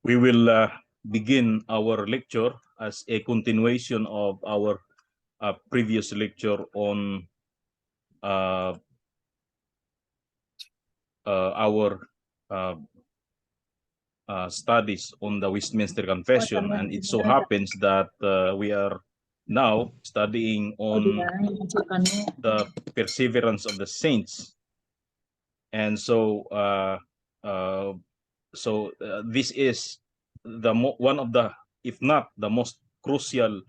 We will begin our lecture as a continuation of our previous lecture on our studies on the Westminster Confession, and it so happens that we are now studying on the perseverance of the saints. And so this is one of the, if not the most crucial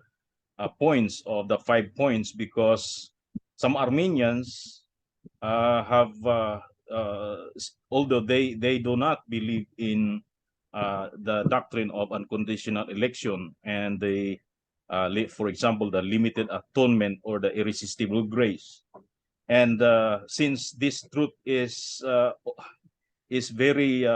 points of the five points, because some Arminians have, although they do not believe in the doctrine of unconditional election and for example, the limited atonement or the irresistible grace. And since this truth is very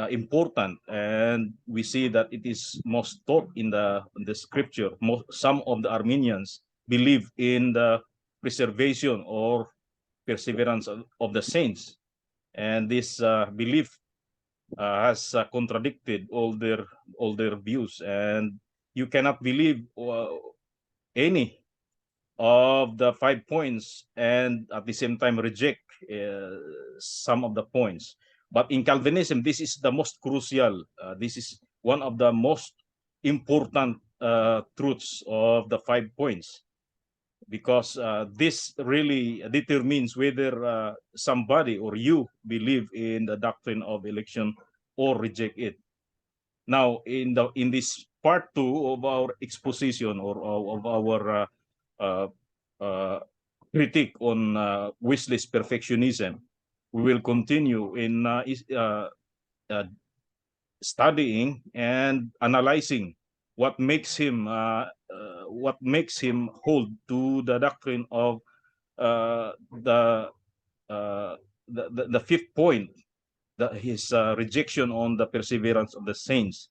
important, and we see that it is most taught in the scripture, some of the Arminians believe in the preservation or perseverance of the saints, and this belief has contradicted all their views, and you cannot believe any of the five points and at the same time reject some of the points. But in Calvinism, this is the most crucial. This is one of the most important truths of the five points, because this really determines whether somebody or you believe in the doctrine of election or reject it. Now, in this part two of our exposition or of our critique on Wesley's perfectionism, we will continue in studying and analyzing what makes him hold to the doctrine of the fifth point, his rejection on the perseverance of the saints.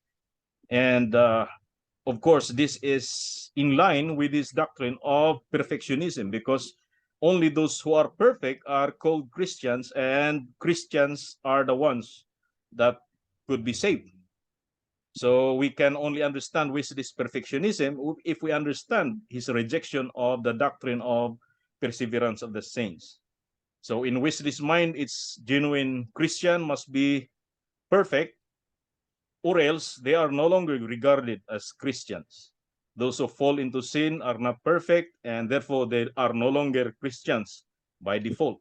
And of course, this is in line with his doctrine of perfectionism, because only those who are perfect are called Christians, and Christians are the ones that could be saved. So we can only understand Wesley's perfectionism if we understand his rejection of the doctrine of perseverance of the saints. So in Wesley's mind, it's genuine Christian must be perfect, or else they are no longer regarded as Christians. Those who fall into sin are not perfect, and therefore they are no longer Christians by default.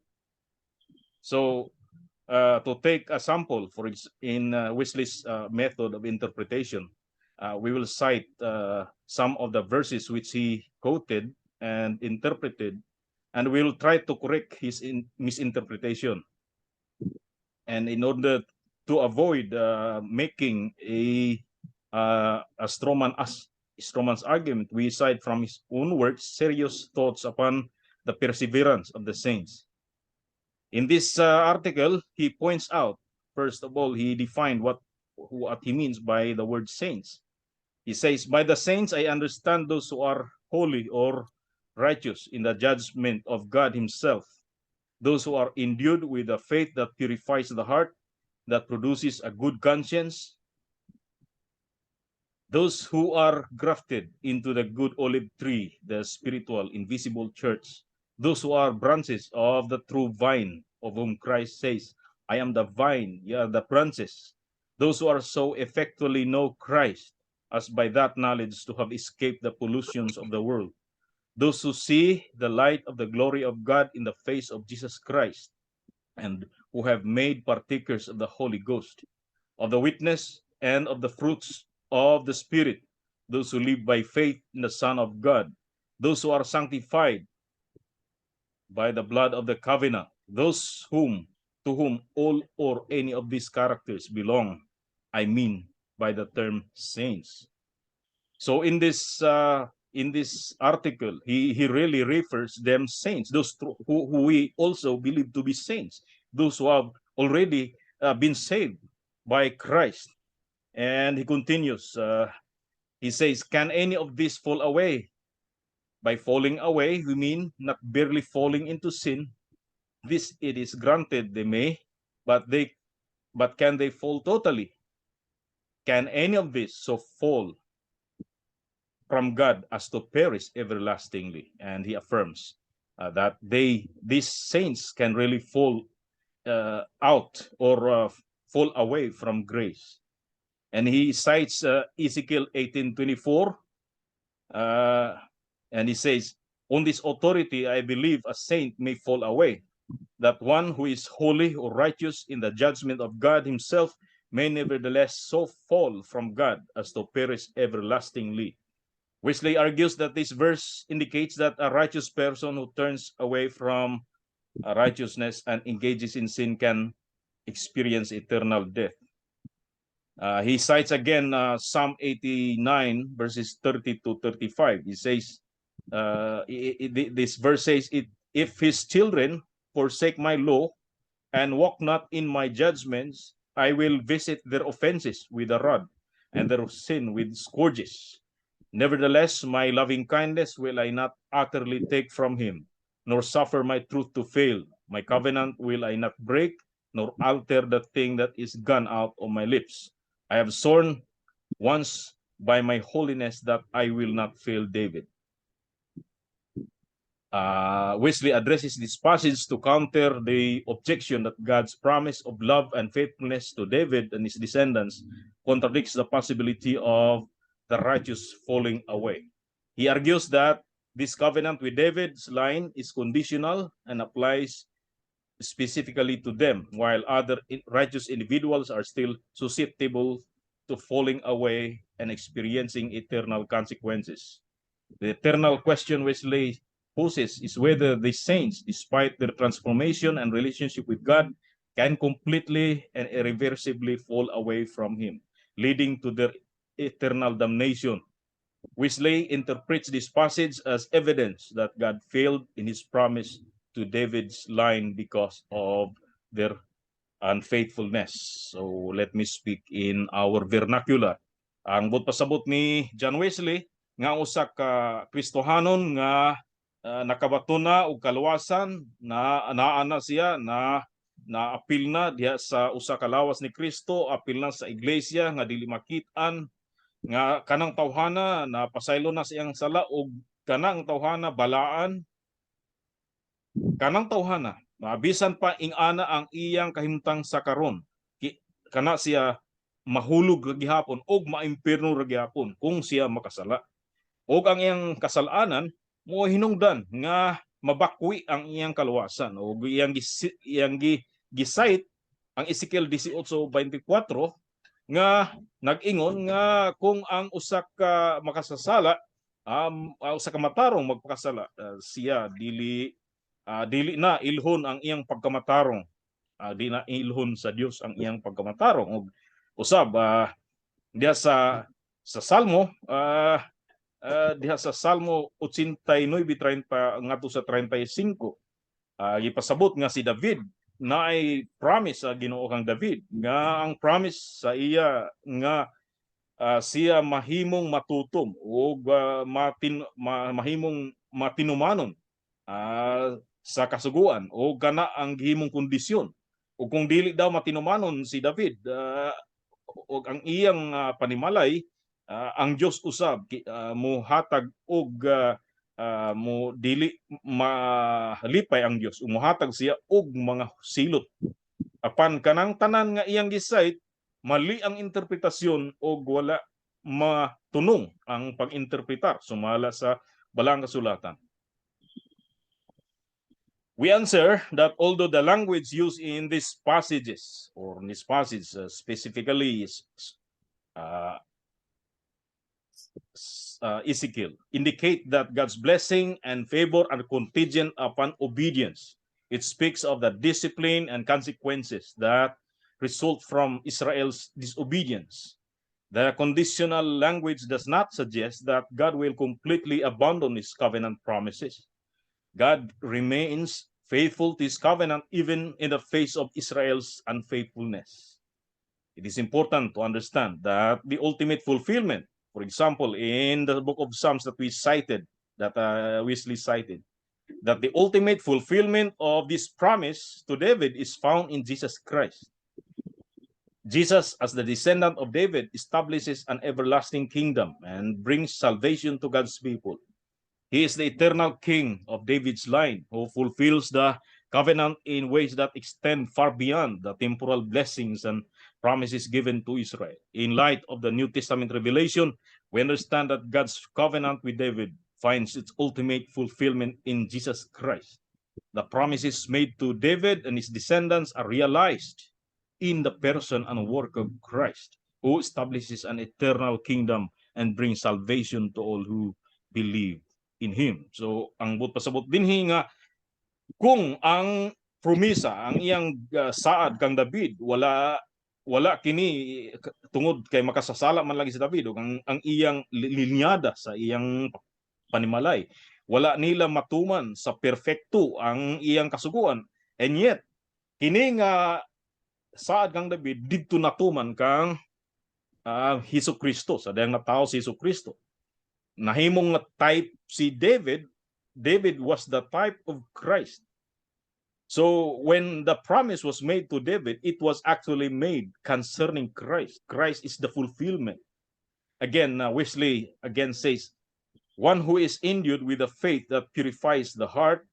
So, to take a sample in Wesley's method of interpretation, we will cite some of the verses which he quoted and interpreted, and we will try to correct his misinterpretation. And in order to avoid making a strawman as strawman's argument, we cite from his own words Serious Thoughts upon the Perseverance of the Saints. In this article, he points out, first of all, he defined what he means by the word "saints." He says, "By the saints, I understand those who are holy or righteous in the judgment of God himself, those who are endued with the faith that purifies the heart, that produces a good conscience, those who are grafted into the good olive tree, the spiritual, invisible church, those who are branches of the true vine, of whom Christ says, 'I am the vine, ye are the branches,' those who are so effectually know Christ as by that knowledge to have escaped the pollutions of the world, those who see the light of the glory of God in the face of Jesus Christ, and who have made partakers of the Holy Ghost, of the witness and of the fruits of the Spirit, those who live by faith in the Son of God, those who are sanctified by the blood of the covenant, those whom to whom all or any of these characters belong, I mean by the term 'saints.'" So in this article, he really refers them saints, those who we also believe to be saints, those who have already been saved by Christ. And he continues, he says, "Can any of these fall away? By falling away, we mean not barely falling into sin. This it is granted they may, but can they fall totally?" Can any of this so fall from God as to perish everlastingly?" And he affirms that these saints can really fall out or fall away from grace. And he cites Ezekiel 18:24, and he says, "On this authority, I believe a saint may fall away, that one who is holy or righteous in the judgment of God himself may nevertheless so fall from God as to perish everlastingly." Wesley argues that this verse indicates that a righteous person who turns away from righteousness and engages in sin can experience eternal death. He cites again Psalm 89, verses 30 to 35. He says, this verse says, "If his children forsake my law and walk not in my judgments, I will visit their offenses with a rod and their sin with scourges. Nevertheless, my loving kindness will I not utterly take from him, nor suffer my truth to fail. My covenant will I not break, nor alter the thing that is gone out of my lips. I have sworn once by my holiness that I will not fail David." Wesley addresses this passage to counter the objection that God's promise of love and faithfulness to David and his descendants contradicts the possibility of the righteous falling away. He argues that this covenant with David's line is conditional and applies specifically to them, while other righteous individuals are still susceptible to falling away and experiencing eternal consequences. The eternal question Wesley poses is whether the saints, despite their transformation and relationship with God, can completely and irreversibly fall away from Him, leading to their eternal damnation. Wesley interprets this passage as evidence that God failed in his promise to David's line because of their unfaithfulness. So let me speak in our vernacular. Ang buot pasabot ni John Wesley nga usa ka Kristohanon nga nakabaton na og kaluwasan na naa na siya na naapil na diha sa usa ka lawas ni Kristo, apil na sa iglesia nga dili makit-an, nga kanang tawhana na pasaylo na sa iyang sala og kanang tawhana balaan, kanang tawhana na bisan pa ing-ana ang iyang kahimtang sa karon, kana siya mahulog ra gihapon og maimpierno ra gihapon kung siya makasala og ang iyang kasalanan mo hinungdan nga mabakwi ang iyang kaluwasan. Og iyang gi-cite ang Ezekiel 18:24 nga nag-ingon nga kung ang usa ka makasasala, ang usa ka matarong magpakasala, siya dili na ilhon ang iyang pagkamatarong, di na ilhon sa Dios ang iyang pagkamatarong. Og usab diha sa Salmo, diha sa Salmo 89:30 ngadto sa 35, gipasabot nga si David naay promise sa Ginoo kang David nga ang promise sa iya nga siya mahimong matutom ug mahimong matinumanon sa kasuguan o kana ang gihimong kondisyon. Ug kung dili daw matinumanon si David ug ang iyang panimalay, ang Dios usab muhatag og mo dili malipay ang Dios, muhatag siya og mga silot. Apan kanang tanan nga iyang gi-cite, mali ang interpretasyon og wala matunong ang pag-interpretar sumala sa Balaang Kasulatan. We answer that although the language used in these passages, or in this passage specifically is Ezekiel, indicate that God's blessing and favor are contingent upon obedience, it speaks of the discipline and consequences that result from Israel's disobedience. The conditional language does not suggest that God will completely abandon his covenant promises. God remains faithful to his covenant even in the face of Israel's unfaithfulness. It is important to understand that the ultimate fulfillment, for example, in the book of Psalms that we cited, that Wesley cited, that the ultimate fulfillment of this promise to David is found in Jesus Christ. Jesus, as the descendant of David, establishes an everlasting kingdom and brings salvation to God's people. He is the eternal king of David's line who fulfills the covenant in ways that extend far beyond the temporal blessings and promises given to Israel. In light of the New Testament revelation, we understand that God's covenant with David finds its ultimate fulfillment in Jesus Christ. The promises made to David and his descendants are realized in the person and work of Christ, who establishes an eternal kingdom and brings salvation to all who believe in him. So, ang buot pasabot dinhi nga kung ang promisa, ang iyang saad kang David, wala kini tungod kay makasasala man lagi si David ug ang iyang linyada sa iyang panimalay, wala nila matuman sa perpekto ang iyang kasuguan, and yet kini nga saad kang David didto natuman kang Hesus Kristo, sa dayang natawo si Hesus Kristo. Nahimong nga type si David. David was the type of Christ. So when the promise was made to David, it was actually made concerning Christ. Christ is the fulfillment. Again, Wesley again says, "One who is endued with a faith that purifies the heart,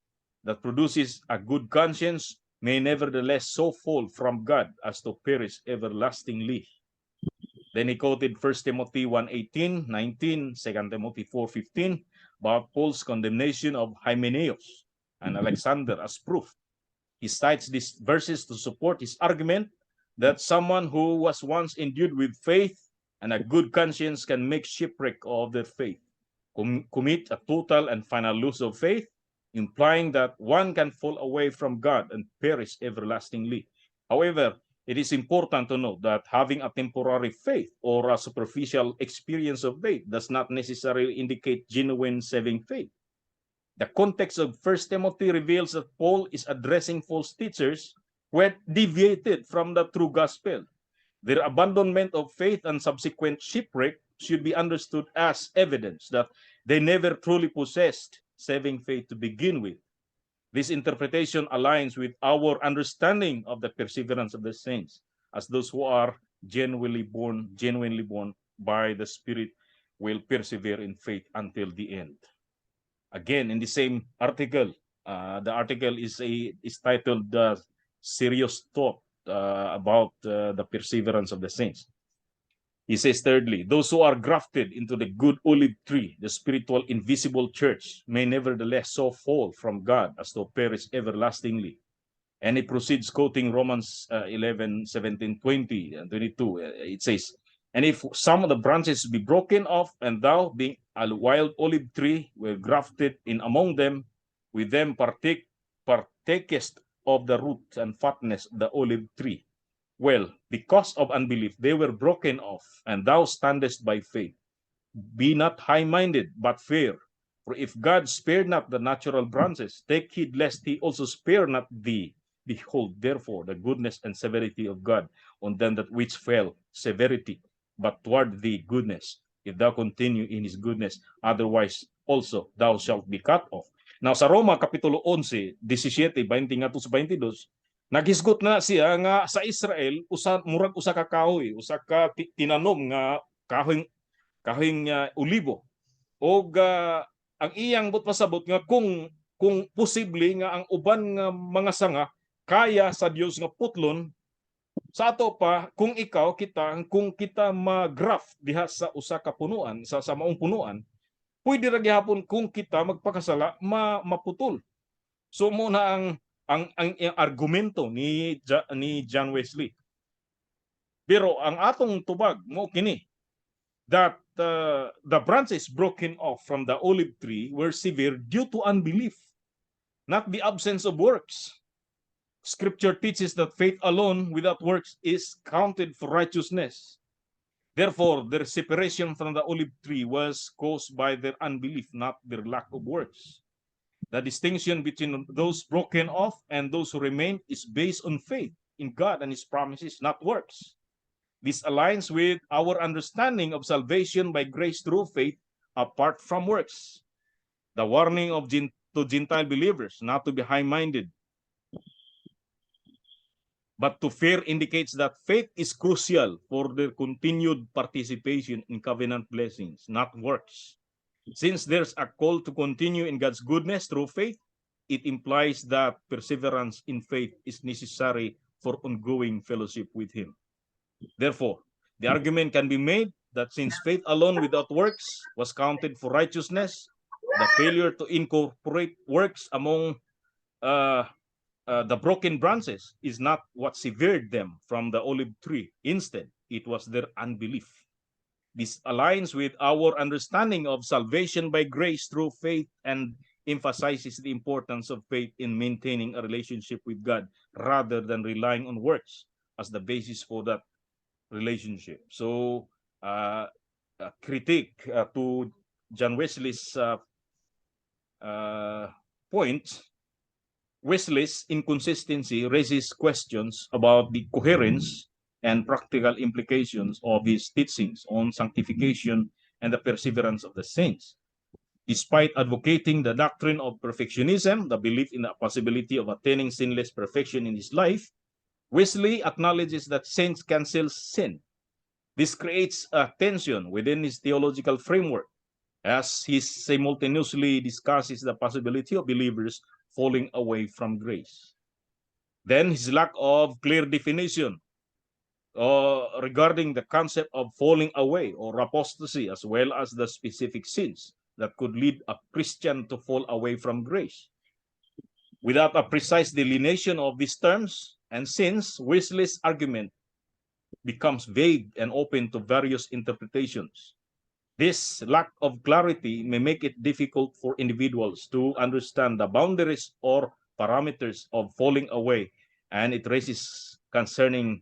that produces a good conscience, may nevertheless so fall from God as to perish everlastingly." Then he quoted 1 Timothy 1:18, 19, 2 Timothy 4:15 about Paul's condemnation of Hymenaeus and Alexander as proof. He cites these verses to support his argument that someone who was once endued with faith and a good conscience can make shipwreck of their faith, commit a total and final loss of faith, implying that one can fall away from God and perish everlastingly. However, it is important to note that having a temporary faith or a superficial experience of faith does not necessarily indicate genuine saving faith. The context of 1 Timothy reveals that Paul is addressing false teachers who had deviated from the true gospel. Their abandonment of faith and subsequent shipwreck should be understood as evidence that they never truly possessed saving faith to begin with. This interpretation aligns with our understanding of the perseverance of the saints as those who are genuinely born by the Spirit will persevere in faith until the end. Again, in the same article, the article is titled "Serious Thought about the Perseverance of the Saints." He says, thirdly, "Those who are grafted into the good olive tree, the spiritual invisible church, may nevertheless so fall from God as to perish everlastingly." And he proceeds quoting Romans 11, 17, 20, and 22. It says, "And if some of the branches be broken off, and thou, being a wild olive tree, were grafted in among them, with them partakest of the root and fatness of the olive tree. Well, because of unbelief, they were broken off, and thou standest by faith. Be not high-minded, but fear. For if God spared not the natural branches, take heed lest he also spare not thee. Behold, therefore, the goodness and severity of God: on them that which fell, severity, but toward thee goodness, if thou continue in his goodness; otherwise also thou shalt be cut off." Now sa Roma kapitulo 11, 17, 20 ngadto sa 22, naghisgot na siya nga sa Israel usa murag usa ka kahoy, usa ka tinanom nga kahoy olibo. Og ang iyang buot pasabot nga kung posible nga ang uban nga mga sanga kaya sa Dios nga putlon, sa ato pa kung ikaw kita kung kita ma-graft diha sa usa ka punuan, sa maong punuan, pwede ra gihapon kung kita magpakasala maputol. So mao na ang argumento ni John Wesley. Pero ang atong tubag mo kini, that the branches broken off from the olive tree were severed due to unbelief, not the absence of works. Scripture teaches that faith alone without works is counted for righteousness. Therefore, their separation from the olive tree was caused by their unbelief, not their lack of works. The distinction between those broken off and those who remain is based on faith in God and His promises, not works. This aligns with our understanding of salvation by grace through faith apart from works. The warning to Gentile believers not to be high-minded But to fear indicates that faith is crucial for their continued participation in covenant blessings, not works. Since there's a call to continue in God's goodness through faith, it implies that perseverance in faith is necessary for ongoing fellowship with Him. Therefore, the argument can be made that since faith alone without works was counted for righteousness, the failure to incorporate works among the broken branches is not what severed them from the olive tree. Instead, it was their unbelief. This aligns with our understanding of salvation by grace through faith and emphasizes the importance of faith in maintaining a relationship with God rather than relying on works as the basis for that relationship. So, a critique to John Wesley's point, Wesley's inconsistency raises questions about the coherence and practical implications of his teachings on sanctification and the perseverance of the saints. Despite advocating the doctrine of perfectionism, the belief in the possibility of attaining sinless perfection in his life, Wesley acknowledges that saints can still sin. This creates a tension within his theological framework as he simultaneously discusses the possibility of believers falling away from grace. Then his lack of clear definition regarding the concept of falling away or apostasy, as well as the specific sins that could lead a Christian to fall away from grace. Without a precise delineation of these terms and sins, Wesley's argument becomes vague and open to various interpretations. This lack of clarity may make it difficult for individuals to understand the boundaries or parameters of falling away, and it raises concerns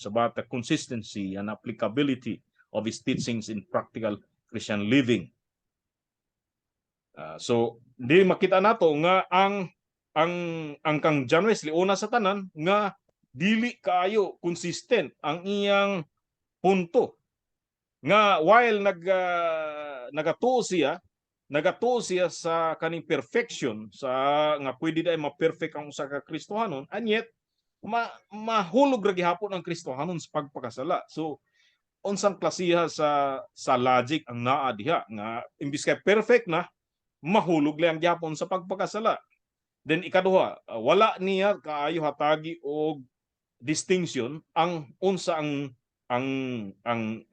about the consistency and applicability of his teachings in practical Christian living. So di makita nato nga ang kang John Wesley, una sa tanan nga dili kaayo consistent ang iyang punto nga while nagatuo siya sa kaning perfection sa nga pwede dai ma-perfect ang usa ka Kristohanon, and yet mahulog ra gihapon ang Kristohanon sa pagpakasala. So unsang klasiha sa logic ang naa diha nga imbis kay perfect na, mahulog lang gihapon sa pagpakasala? Then ikaduha, wala niya kaayo hatagi og distinction ang unsa ang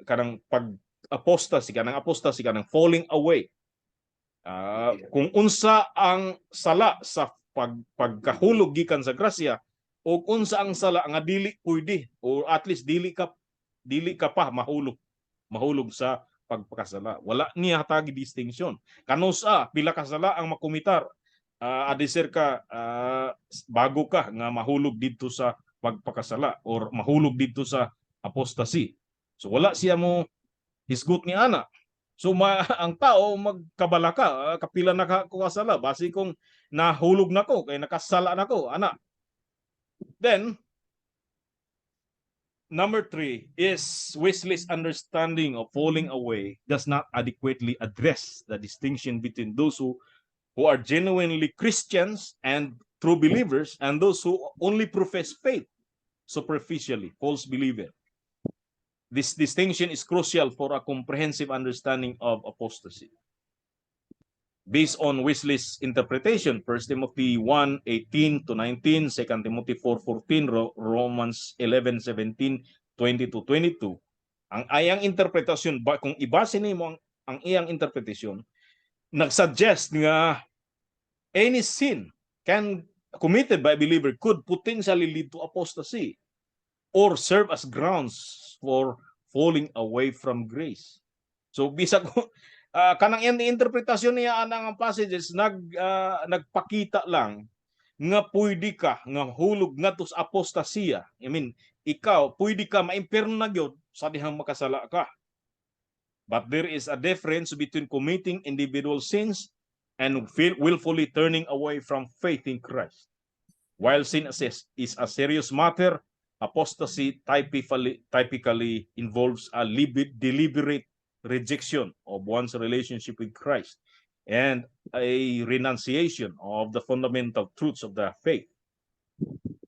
kanang pag apostasy, kanang apostasy, kanang falling away. Kung unsa ang sala sa pagkahulog gikan sa grasya o unsa ang sala nga dili pwede or at least dili ka pa mahulog sa pagpakasala. Wala niya hatagi distinction kanusa pila ka sala ang makumitar adiser ka bago ka nga mahulog didto sa pagpakasala or mahulog didto sa apostasy. So wala siya mo hisgot ni ana. So ang tao magkabalaka, kapila na ka ko kasala, basi kung nahulog na ko kay nakasala na ko ana. Then number three is Wesley's understanding of falling away does not adequately address the distinction between those who are genuinely Christians and true believers and those who only profess faith superficially, false believer. This distinction is crucial for a comprehensive understanding of apostasy. Based on Wesley's interpretation, 1 Timothy 1:18 to 19, 2 Timothy 4:14, Romans 11:17, 20 to 22, ang iyang interpretasyon, ba, kung ibase nimo ang iyang interpretasyon, nagsuggest nga any sin can committed by a believer could potentially lead to apostasy or serve as grounds for falling away from grace. So bisag ko kanang iyang interpretasyon niya anang ang passages nagpakita lang nga pwede ka nga hulog ngadto sa apostasiya. I mean, ikaw pwede ka maimpierno na gyud sa dihang makasala ka. But there is a difference between committing individual sins and willfully turning away from faith in Christ. While sin is a serious matter, apostasy typically involves a deliberate rejection of one's relationship with Christ and a renunciation of the fundamental truths of the faith.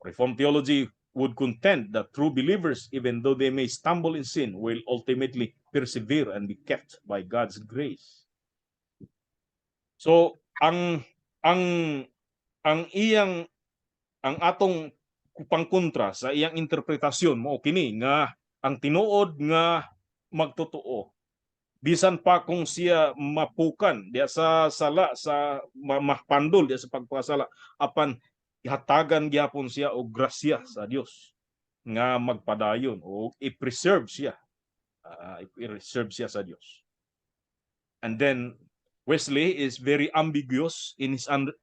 Reformed theology would contend that true believers, even though they may stumble in sin, will ultimately persevere and be kept by God's grace. So, ang atong pangkontra sa iyang interpretasyon mao kini nga ang tinuod nga magtotoo, bisan pa kung siya mapukan diya sa sala, sa mapandol diya sa pagpakasala, apan ihatagan gyapon siya og grasya sa Dios nga magpadayon o i-preserve siya, i-preserve siya sa Dios. And then Wesley is very ambiguous in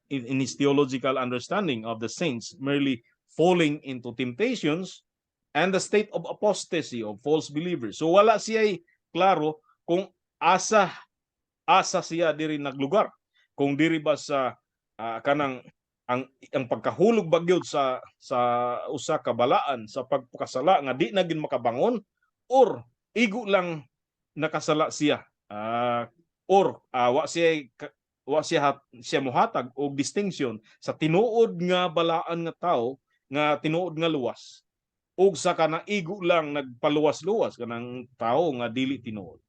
his theological understanding of the saints merely falling into temptations and the state of apostasy of false believers. So wala siya klaro kung asa asa siya diri naglugar. Kung diri ba sa kanang ang pagkahulog ba gyud sa usa ka balaan sa pagpakasala nga di na gyud makabangon, or igo lang nakasala siya, or wa siya mohatag og distinction sa tinuod nga balaan nga tao nga tinuod nga luwas ug sa kanang igo lang nagpaluwas-luwas, kanang tao nga dili tinuod.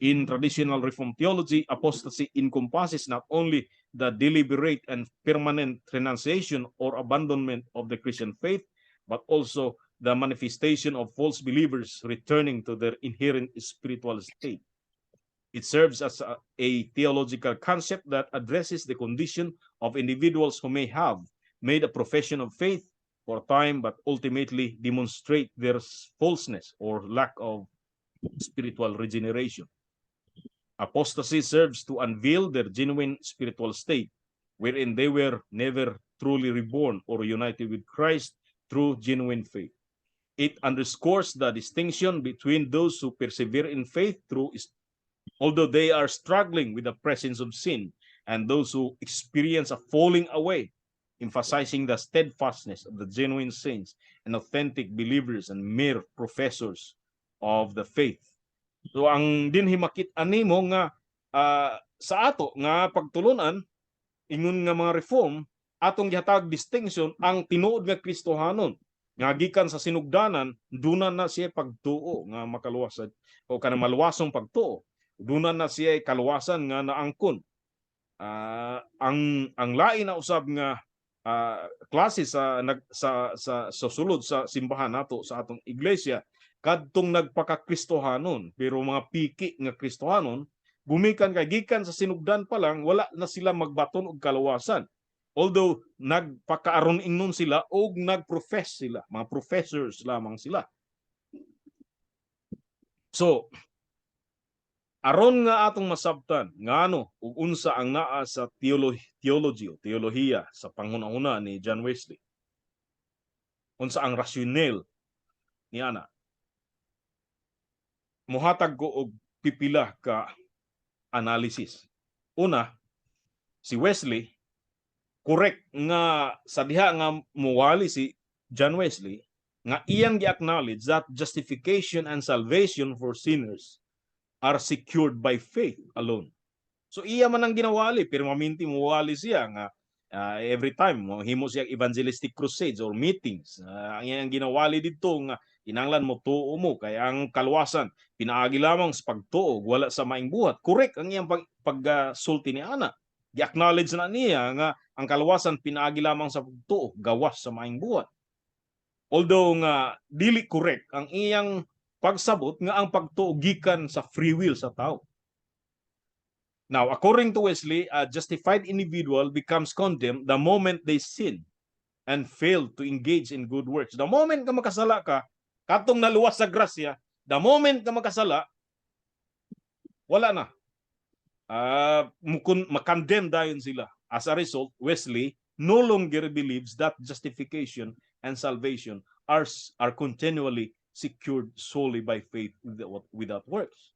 In traditional Reformed theology, apostasy encompasses not only the deliberate and permanent renunciation or abandonment of the Christian faith, but also the manifestation of false believers returning to their inherent spiritual state. It serves as a theological concept that addresses the condition of individuals who may have made a profession of faith for a time but ultimately demonstrate their falseness or lack of spiritual regeneration. Apostasy serves to unveil their genuine spiritual state, wherein they were never truly reborn or united with Christ through genuine faith. It underscores the distinction between those who persevere in faith through although they are struggling with the presence of sin and those who experience a falling away, emphasizing the steadfastness of the genuine saints and authentic believers and mere professors of the faith. So ang dinhi makit-an nimo nga sa ato nga pagtulunan, ingon nga mga Reform, atong gihatag distinction ang tinuod nga Kristohanon nga gikan sa sinugdanan, duna na siya pagtuo nga makaluwas o kanang maluwasong pagtuo, duna na siya kaluwasan nga naangkon. Ang lain na usab nga klase sa nag sa sa sa sulod sa simbahan nato, sa atong iglesia, kadtong nagpaka-Kristohanon pero mga piki nga Kristohanon, gumikan kay gikan sa sinugdan pa lang wala na sila magbaton og kaluwasan, although nagpakaaron ingnon sila og nagprofess sila, mga professors lamang sila. So aron nga atong masabtan ngano ug unsa ang naa sa theology o teolohiya sa panghuna-huna ni John Wesley, unsa ang rationale niana, muhatag ko og pipila ka analysis. Una, si Wesley, correct nga sa diha nga muwali si John Wesley nga iyang gi-acknowledge that justification and salvation for sinners are secured by faith alone. So iya man ang ginawali, pero maminti muwali siya nga every time mo himo siya evangelistic crusades or meetings, ang iyang ginawali didto nga kinahanglan mo tuo mo kay ang kaluwasan pinaagi lamang sa pagtuo, wala sa maing buhat. Correct ang iyang pagsulti ni ana. Gi-acknowledge na niya nga ang kaluwasan pinaagi lamang sa pagtuo, gawas sa maing buhat. Although nga dili correct ang iyang pagsabot nga ang pagtuo gikan sa free will sa tao. Now, according to Wesley, a justified individual becomes condemned the moment they sin and fail to engage in good works. The moment ka makasala ka, katong naluwas sa grasya, the moment ka makasala, wala na. Makondemn dayon sila. As a result, Wesley no longer believes that justification and salvation are continually secured solely by faith without works.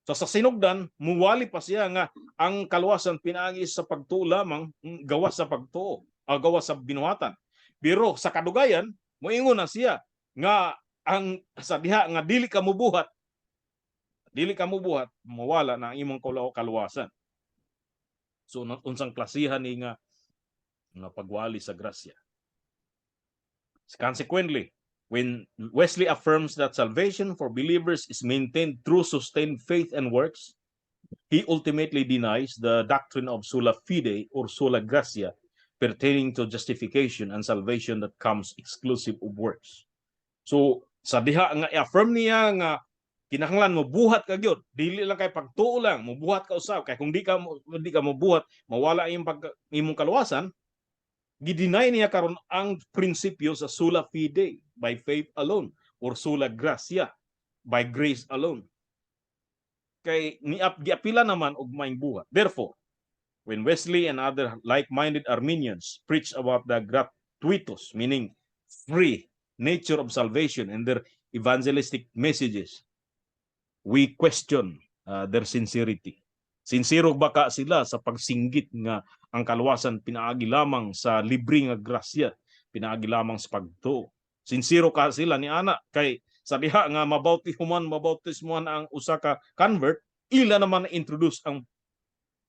So sa sinugdan, muwali pa siya nga ang kaluwasan pinaagi sa pagtuo lamang, gawas sa pagtuo, gawas sa binuhatan. Pero sa kadugayan, moingon na siya nga ang sa diha nga dili ka mubuhat, mawala na ang imong kaluwasan. So unsang klasihan ni nga nga pagwali sa grasya? Consequently, when Wesley affirms that salvation for believers is maintained through sustained faith and works, he ultimately denies the doctrine of sola fide or sola gratia pertaining to justification and salvation that comes exclusive of works. So sa diha nga i-affirm niya nga kinahanglan mo buhat ka gyud, dili lang kay pagtuo lang, mobuhat ka usab kay kung di ka mobuhat, mawala imong pag imong kaluwasan. Gi-deny niya karon ang prinsipyo sa sola fide, by faith alone, or sola gratia, by grace alone, kay ni giapila naman og maing buhat. Therefore, when Wesley and other like-minded Arminians preach about the gratuitous, meaning free, nature of salvation in their evangelistic messages, we question their sincerity. Sincero ba ka sila sa pagsinggit nga ang kaluwasan pinaagi lamang sa libre nga grasya, pinaagi lamang sa pagtuo? Sincero ka sila ni ana kay sa diha nga mabautismuhan mabautismuhan ang usa ka convert, ila naman na introduce ang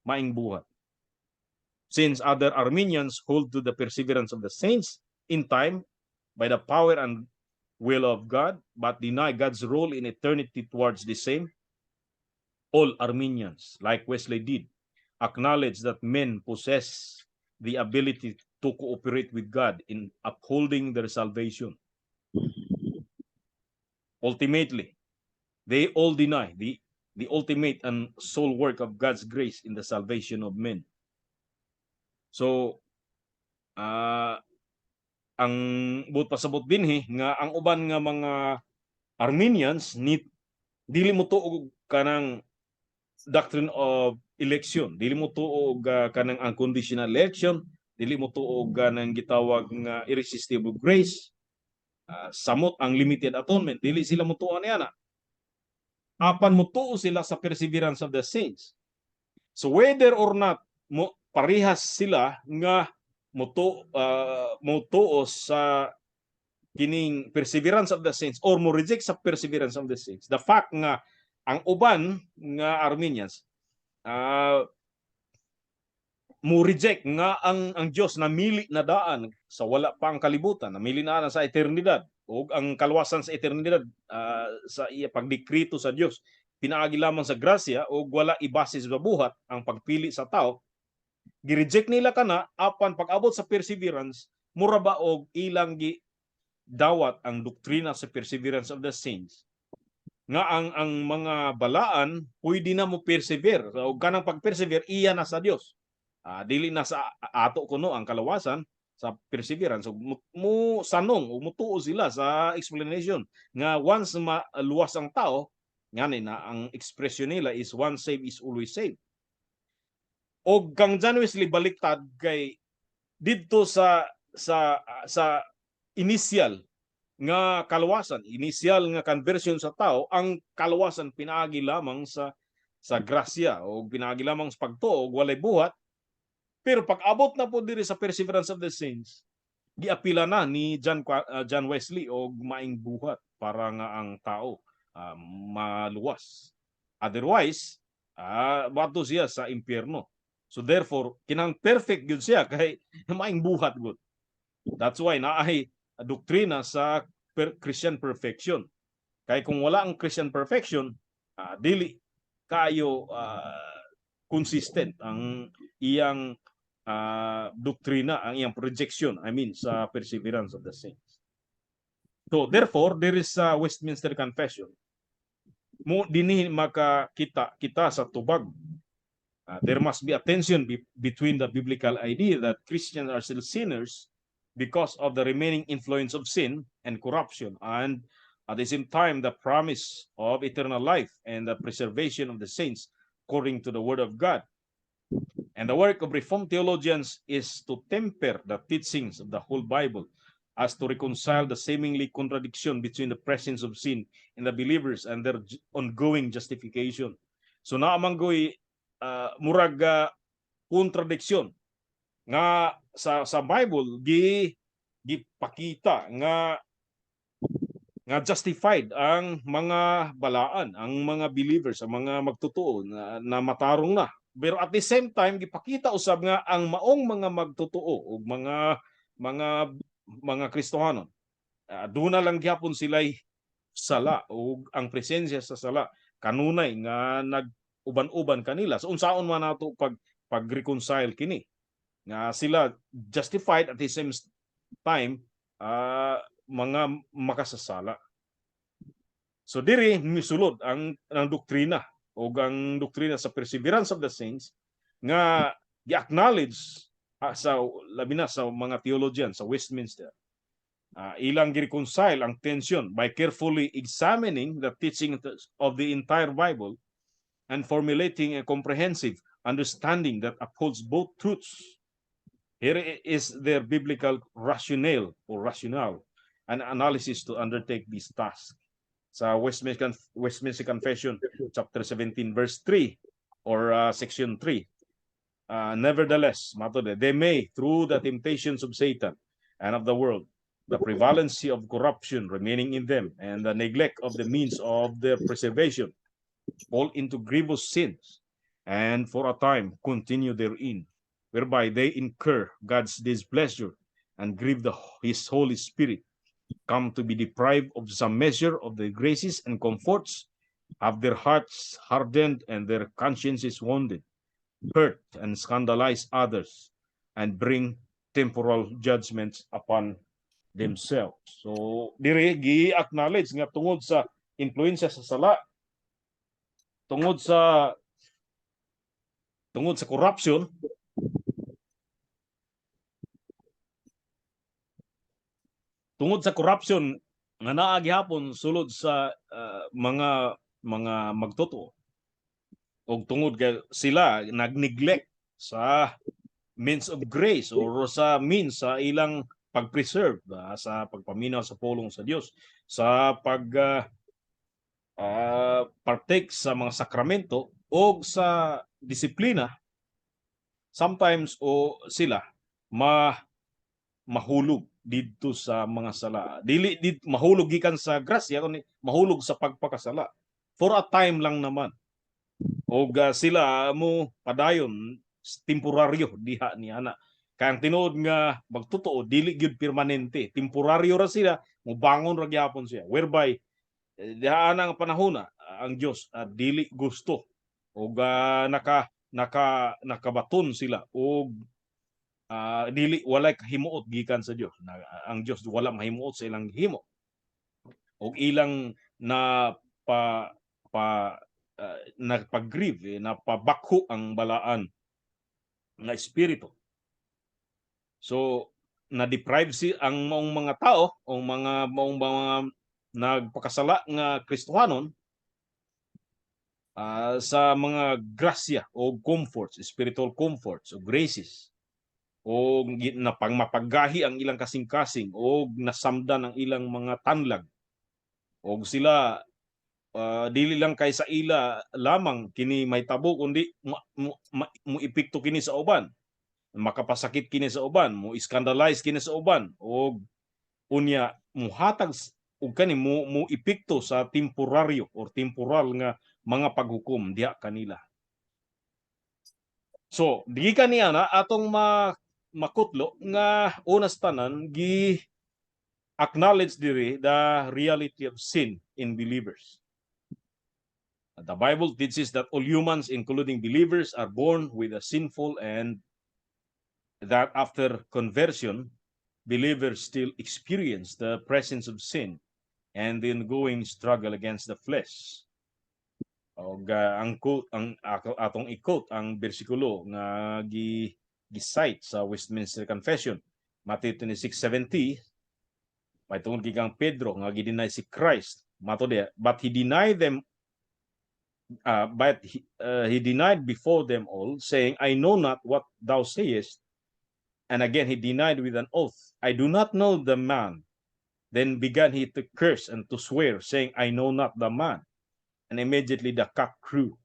maing buhat? Since other Arminians hold to the perseverance of the saints in time by the power and will of God, but deny God's role in eternity towards the same, all Arminians, like Wesley did, acknowledge that men possess the ability to cooperate with God in upholding their salvation. Ultimately, they all deny the ultimate and sole work of God's grace in the salvation of men. So, ang buot pasabot dinhi nga ang uban nga mga Arminians ni dili mo tuo kanang doctrine of election, dili mo tuo og kanang unconditional election, dili mo tuo og kanang gitawag nga irresistible grace, samot ang limited atonement, dili sila mo tuo niya na. Apan mo tuo sila sa perseverance of the saints. So whether or not mo parehas sila nga motuo sa kining perseverance of the saints or mo reject sa perseverance of the saints, the fact nga ang uban nga Arminians mo reject nga ang Dios namili na daan sa wala pa ang kalibutan, namili na sa eternidad ug ang kaluwasan sa eternidad sa iya pagdekrito sa Dios pinaagi lamang sa grasya ug wala ibase sa buhat ang pagpili sa tao. Gi-reject nila kana, apan pag-abot sa perseverance, mura ba og ilang gi dawat ang doktrina sa perseverance of the saints nga ang mga balaan pwede na mo persevere o kanang pag-persevere iya na sa Dios, dili na sa ato kuno ang kalawasan sa perseverance. So, mo sanong o mutuo sila sa explanation nga once maluwas ang tao, ngani na ang expression nila is "once saved is always saved". Og kang John Wesley, baliktad, kay didto sa initial nga kaluwasan, initial nga conversion sa tao, ang kaluwasan pinaagi lamang sa grasya o pinaagi lamang sa pagtuo og walay buhat. Pero pag abot na po diri sa perseverance of the saints, giapila na ni John Wesley og maing buhat para nga ang tao maluwas. Otherwise, bato siya sa impyerno. So therefore, kinang perfect gyud siya kay maing buhat gud. That's why naay doktrina sa Christian perfection. Kay kung wala ang Christian perfection, dili kayo consistent ang iyang doktrina, ang iyang projection, I mean, sa perseverance of the saints. So therefore, there is a Westminster Confession. Mo dinhi makakita kita sa tubag. There must be a tension between the biblical idea that Christians are still sinners because of the remaining influence of sin and corruption, and at the same time the promise of eternal life and the preservation of the saints according to the word of God. And the work of Reformed theologians is to temper the teachings of the whole Bible as to reconcile the seemingly contradiction between the presence of sin in the believers and their ongoing justification. So naa man goy murag contradiction nga sa Bible gipakita nga justified ang mga balaan, ang mga believers, ang mga magtotoo na matarong na. Pero at the same time, gipakita usab nga ang maong mga magtotoo o mga Kristohanon Duna lang gyapon sila'y sala ug ang presensya sa sala kanunay nga nag uban-uban kanila. So unsaon man nato pag pag-reconcile kini nga sila justified, at the same time mga makasasala? So diri misulod ang doktrina o ang doktrina sa perseverance of the saints nga gi-acknowledge sa labi na sa mga theologian sa Westminster. Ilang gi-reconcile ang tension by carefully examining the teaching of the entire Bible and formulating a comprehensive understanding that upholds both truths. Here is their biblical rationale or rationale and analysis to undertake this task. Sa Westminster Confession, chapter 17, verse 3 or section 3. Nevertheless, matod, they may, through the temptations of Satan and of the world, the prevalency of corruption remaining in them, and the neglect of the means of their preservation, fall into grievous sins, and for a time continue therein, whereby they incur God's displeasure and grieve His Holy Spirit, come to be deprived of some measure of the graces and comforts, have their hearts hardened and their consciences wounded, hurt and scandalize others, and bring temporal judgments upon themselves. So, diri gi-acknowledge nga tungod sa influensya sa sala, tungod sa corruption, nga naa gihapon sulod sa mga magtotoo og tungod kay sila nag-neglect sa means of grace or sa means sa ilang pag-preserve, sa pagpaminaw sa pulong sa Dios, sa pag partake sa mga sakramento o sa disiplina, sometimes o sila mahulog didto sa mga sala. Dili di mahulog gikan sa grasya kundi mahulog sa pagpakasala. For a time lang naman. Og sila mo padayon, temporaryo diha ni ana. Kay ang tinuod nga magtotoo dili gyud permanente. Temporaryo ra sila, mobangon ra gyapon siya. Whereby diha ana nga panahona ang Dios dili gusto og naka naka nakabaton sila og dili walay kahimuot gikan sa Dios. Na, ang Dios wala mahimuot sa ilang himo. Og ilang na pa pa nagpag-grieve, napabakho ang balaan nga espiritu. So na-deprive si ang maong mga tao o mga maong mga nagpakasala nga Kristohanon sa mga grasya o comforts, spiritual comforts o graces, o napang mapaggahi ang ilang kasing-kasing o nasamdan ang ilang mga tanlag og sila dili lang kay sa ila lamang kini mahitabo kundi mo epekto kini sa uban, makapasakit kini sa uban, mo scandalize kini sa uban og unya muhatag og kani mo epekto sa temporaryo or temporal nga mga paghukom diha kanila. So, gikan niya na atong makutlo nga una sa tanan, gi acknowledge diri the reality of sin in believers. The Bible teaches that all humans, including believers, are born with a sinful and that after conversion, believers still experience the presence of sin and the ongoing struggle against the flesh. Og ang quote, ang atong i-quote ang bersikulo nga gi gi-cite sa Westminster Confession, Matthew 26:70, may tungod kang Pedro nga gi-deny si Christ. Mato diya, but he denied before them all, saying, "I know not what thou sayest." And again he denied with an oath, "I do not know the man." Then began he to curse and to swear, saying, "I know not the man." And immediately the cock crew.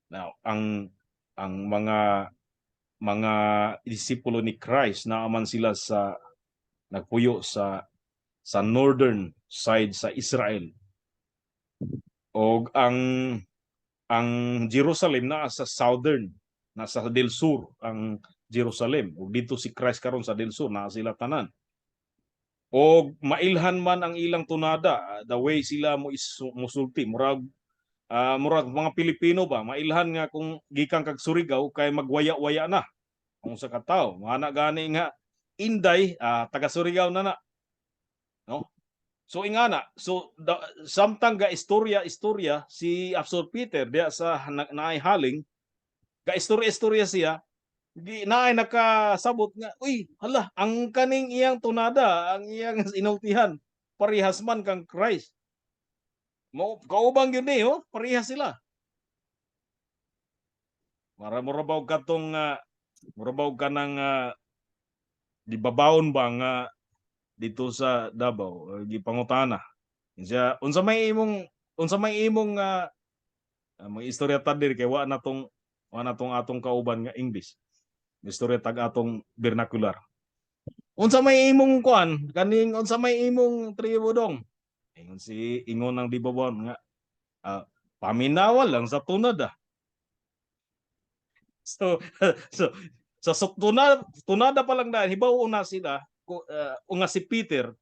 Now, ang mga disipulo ni Christ naa man sila sa nagpuyo sa northern side sa Israel. Og ang Jerusalem naa sa southern, nasa del Sur ang Jerusalem. Ug dito si Christ karon sa del Sur naa sila tanan. O mailhan man ang ilang tunada, the way sila mo is musulti, murag mga Pilipino ba, mailhan nga kung gikan kag Surigao kay magwaya-waya na kung sa katawo. Mga gani nga Inday, taga Surigao na na. No? So ingana, so samtang ga istorya istorya si Apostol Peter diya sa naay haling, ga istorya istorya siya, di naay nakasabot nga, "Uy, hala, ang kaning iyang tunada, ang iyang inultihan, parehas man kang Christ." Mo kaubang yun eh, oh, parehas sila. Mara mura ba katong mura ba kanang di babawon ba nga dito sa Davao, gipangutana siya unsa may imong mga istorya ta diri kay wa na tong atong kauban nga English, istorya tag atong vernacular, unsa may imong kuan kaning, unsa may imong tribo dong?" Ingon si ingon ang dibabon nga paminawa lang sa tunada. So sa tunada pa lang dahil hibaw na sila nga si Peter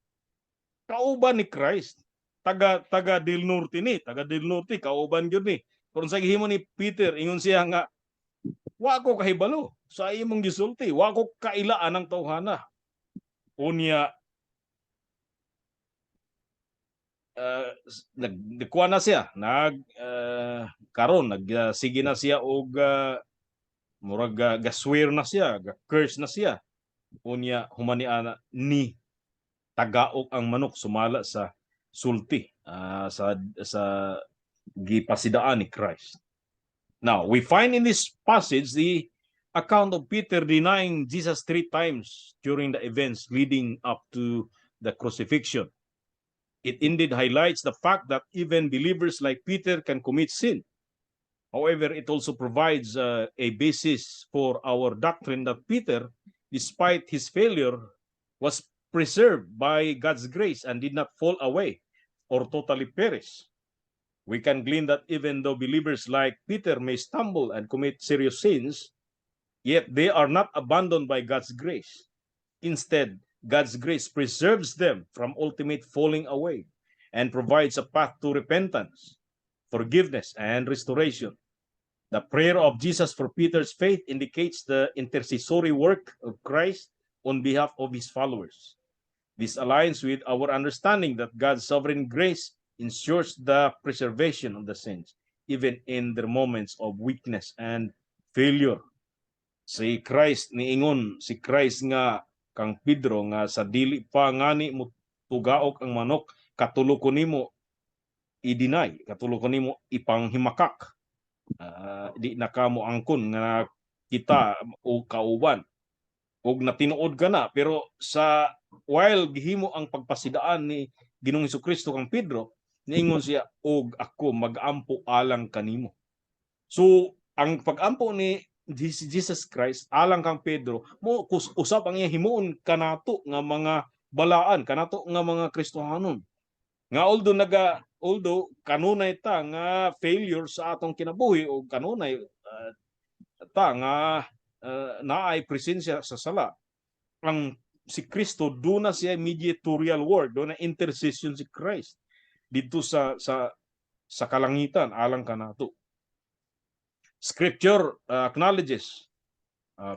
kauban ni Christ, taga del Norte ni, taga del Norte, kauban gyud ni. Pero sa gihimo ni Peter, ingon siya nga, "Wa ko kahibalo sa imong gisulti, wa ko kailaan ang tawhana." Unya nagkuha na siya, nag karon nag sige na siya og murag gaswear na siya, ga curse na siya. Unya humani ana ni tagaok ang manok sumala sa sulti sa gipasidaan ni Christ. Now, we find in this passage the account of Peter denying Jesus three times during the events leading up to the crucifixion. It indeed highlights the fact that even believers like Peter can commit sin. However, it also provides a basis for our doctrine that Peter, despite his failure, was preserved by God's grace and did not fall away or totally perish. We can glean that even though believers like Peter may stumble and commit serious sins, yet they are not abandoned by God's grace. Instead, God's grace preserves them from ultimate falling away and provides a path to repentance, forgiveness, and restoration. The prayer of Jesus for Peter's faith indicates the intercessory work of Christ on behalf of his followers. This aligns with our understanding that God's sovereign grace ensures the preservation of the saints, even in their moments of weakness and failure. Si Christ niingon, si Christ nga kang Pedro nga sa dili pa ngani mo tugaok ang manok, katulo ko nimo i-deny, katulo ko nimo ipanghimakak. Di na ka mo angkon nga kita o kauban. Og natinuod ka na, pero sa while gihimo ang pagpasidaan ni Ginoong Kristo kang Pedro, niingon siya, "Og ako magampo alang kanimo." So ang pagampo ni Jesus Christ alang kang Pedro mo usab ang iyang himuon kanato nga mga balaan, kanato nga mga Kristohanon. Nga although kanunay ta nga failure sa atong kinabuhi o kanunay ta nga naay presensya sa sala, ang si Kristo duna siya mediatorial work, duna intercession si Christ dito sa kalangitan alang kanato. Scripture acknowledges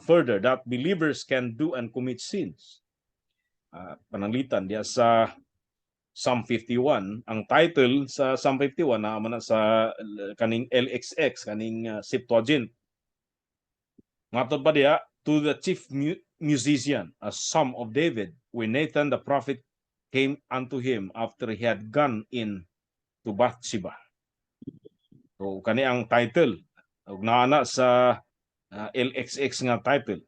further that believers can do and commit sins. Pananglitan diya sa Psalm 51, ang title sa Psalm 51 naa man na sa kaning LXX, kaning Septuagint. Ngatod pa diya, "To the chief musician, a psalm of David, when Nathan the prophet came unto him after he had gone in to Bathsheba." So kani ang title ug naa na sa LXX nga title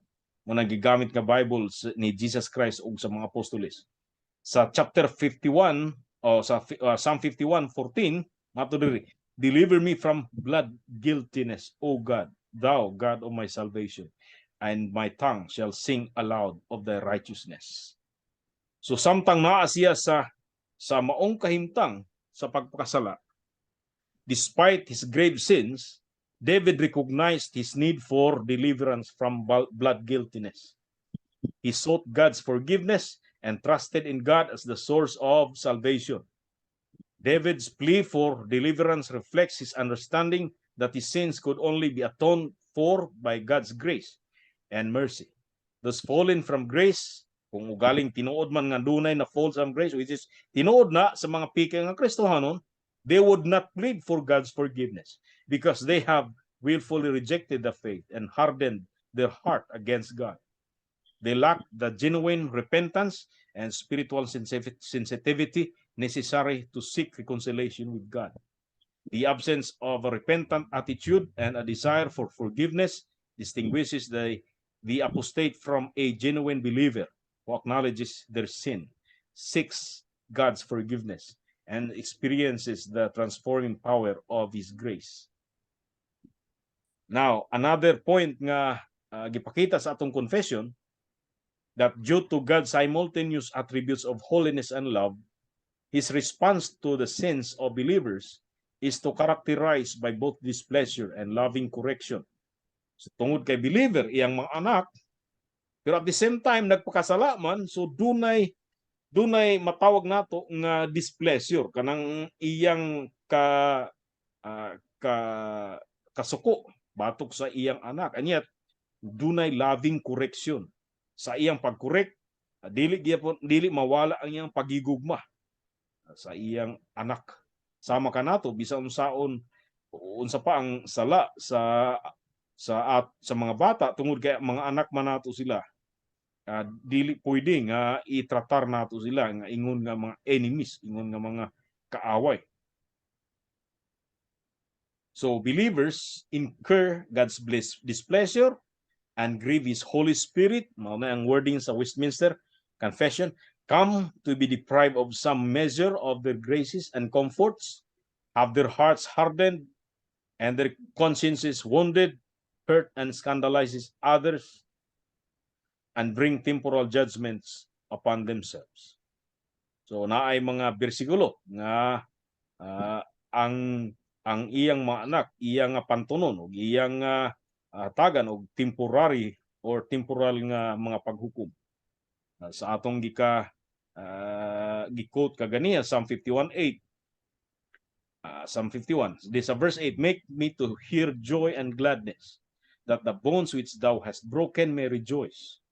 mo nang gigamit nga Bible ni Jesus Christ ug sa mga apostoles. Sa chapter 51 o sa Psalm 51:14 mato diri, "Deliver me from blood guiltiness, O God, thou God of my salvation, and my tongue shall sing aloud of thy righteousness." So samtang naa siya sa maong kahimtang sa pagpakasala, despite his grave sins, David recognized his need for deliverance from blood guiltiness. He sought God's forgiveness. and trusted in God as the source of salvation. David's plea for deliverance reflects his understanding that his sins could only be atoned for by God's grace and mercy. Those fallen from grace, kung ugaling tinuod man nga dunay na fall from grace, which is tinuod na sa mga peke nga Kristohanon, they would not plead for God's forgiveness because they have willfully rejected the faith and hardened their heart against God. They lack the genuine repentance and spiritual sensitivity necessary to seek reconciliation with God. The absence of a repentant attitude and a desire for forgiveness distinguishes the apostate from a genuine believer who acknowledges their sin, seeks God's forgiveness, and experiences the transforming power of His grace. Now, another point nga gipakita sa atong confession, that due to God's simultaneous attributes of holiness and love, His response to the sins of believers is to characterize by both displeasure and loving correction. So, tungod kay believer iyang mga anak, pero at the same time nagpakasala man, so dunay matawag nato nga displeasure, kanang iyang ka kasuko batok sa iyang anak, and yet dunay loving correction sa iyang pag-correct. Dili gyapon dili mawala ang iyang pagigugma sa iyang anak. Sama kanato, bisan unsaon unsa pa ang sala sa at sa mga bata, tungod kay mga anak man nato sila, dili pwede nga itratar nato sila nga ingon nga mga enemies, ingon nga mga kaaway. So believers incur God's bliss displeasure and grieve His Holy Spirit. Mao na ang wording sa Westminster Confession: come to be deprived of some measure of their graces and comforts, have their hearts hardened and their consciences wounded, hurt and scandalizes others, and bring temporal judgments upon themselves. So naay mga bersikulo nga ang iyang mga anak, iyang nga pantunon ug iyang tagan og temporary or temporal nga mga paghukom. Sa atong gika gi-quote kaganiya, Psalm 51:8, Psalm 51 this verse 8, "Make me to hear joy and gladness, that the bones which thou hast broken may rejoice."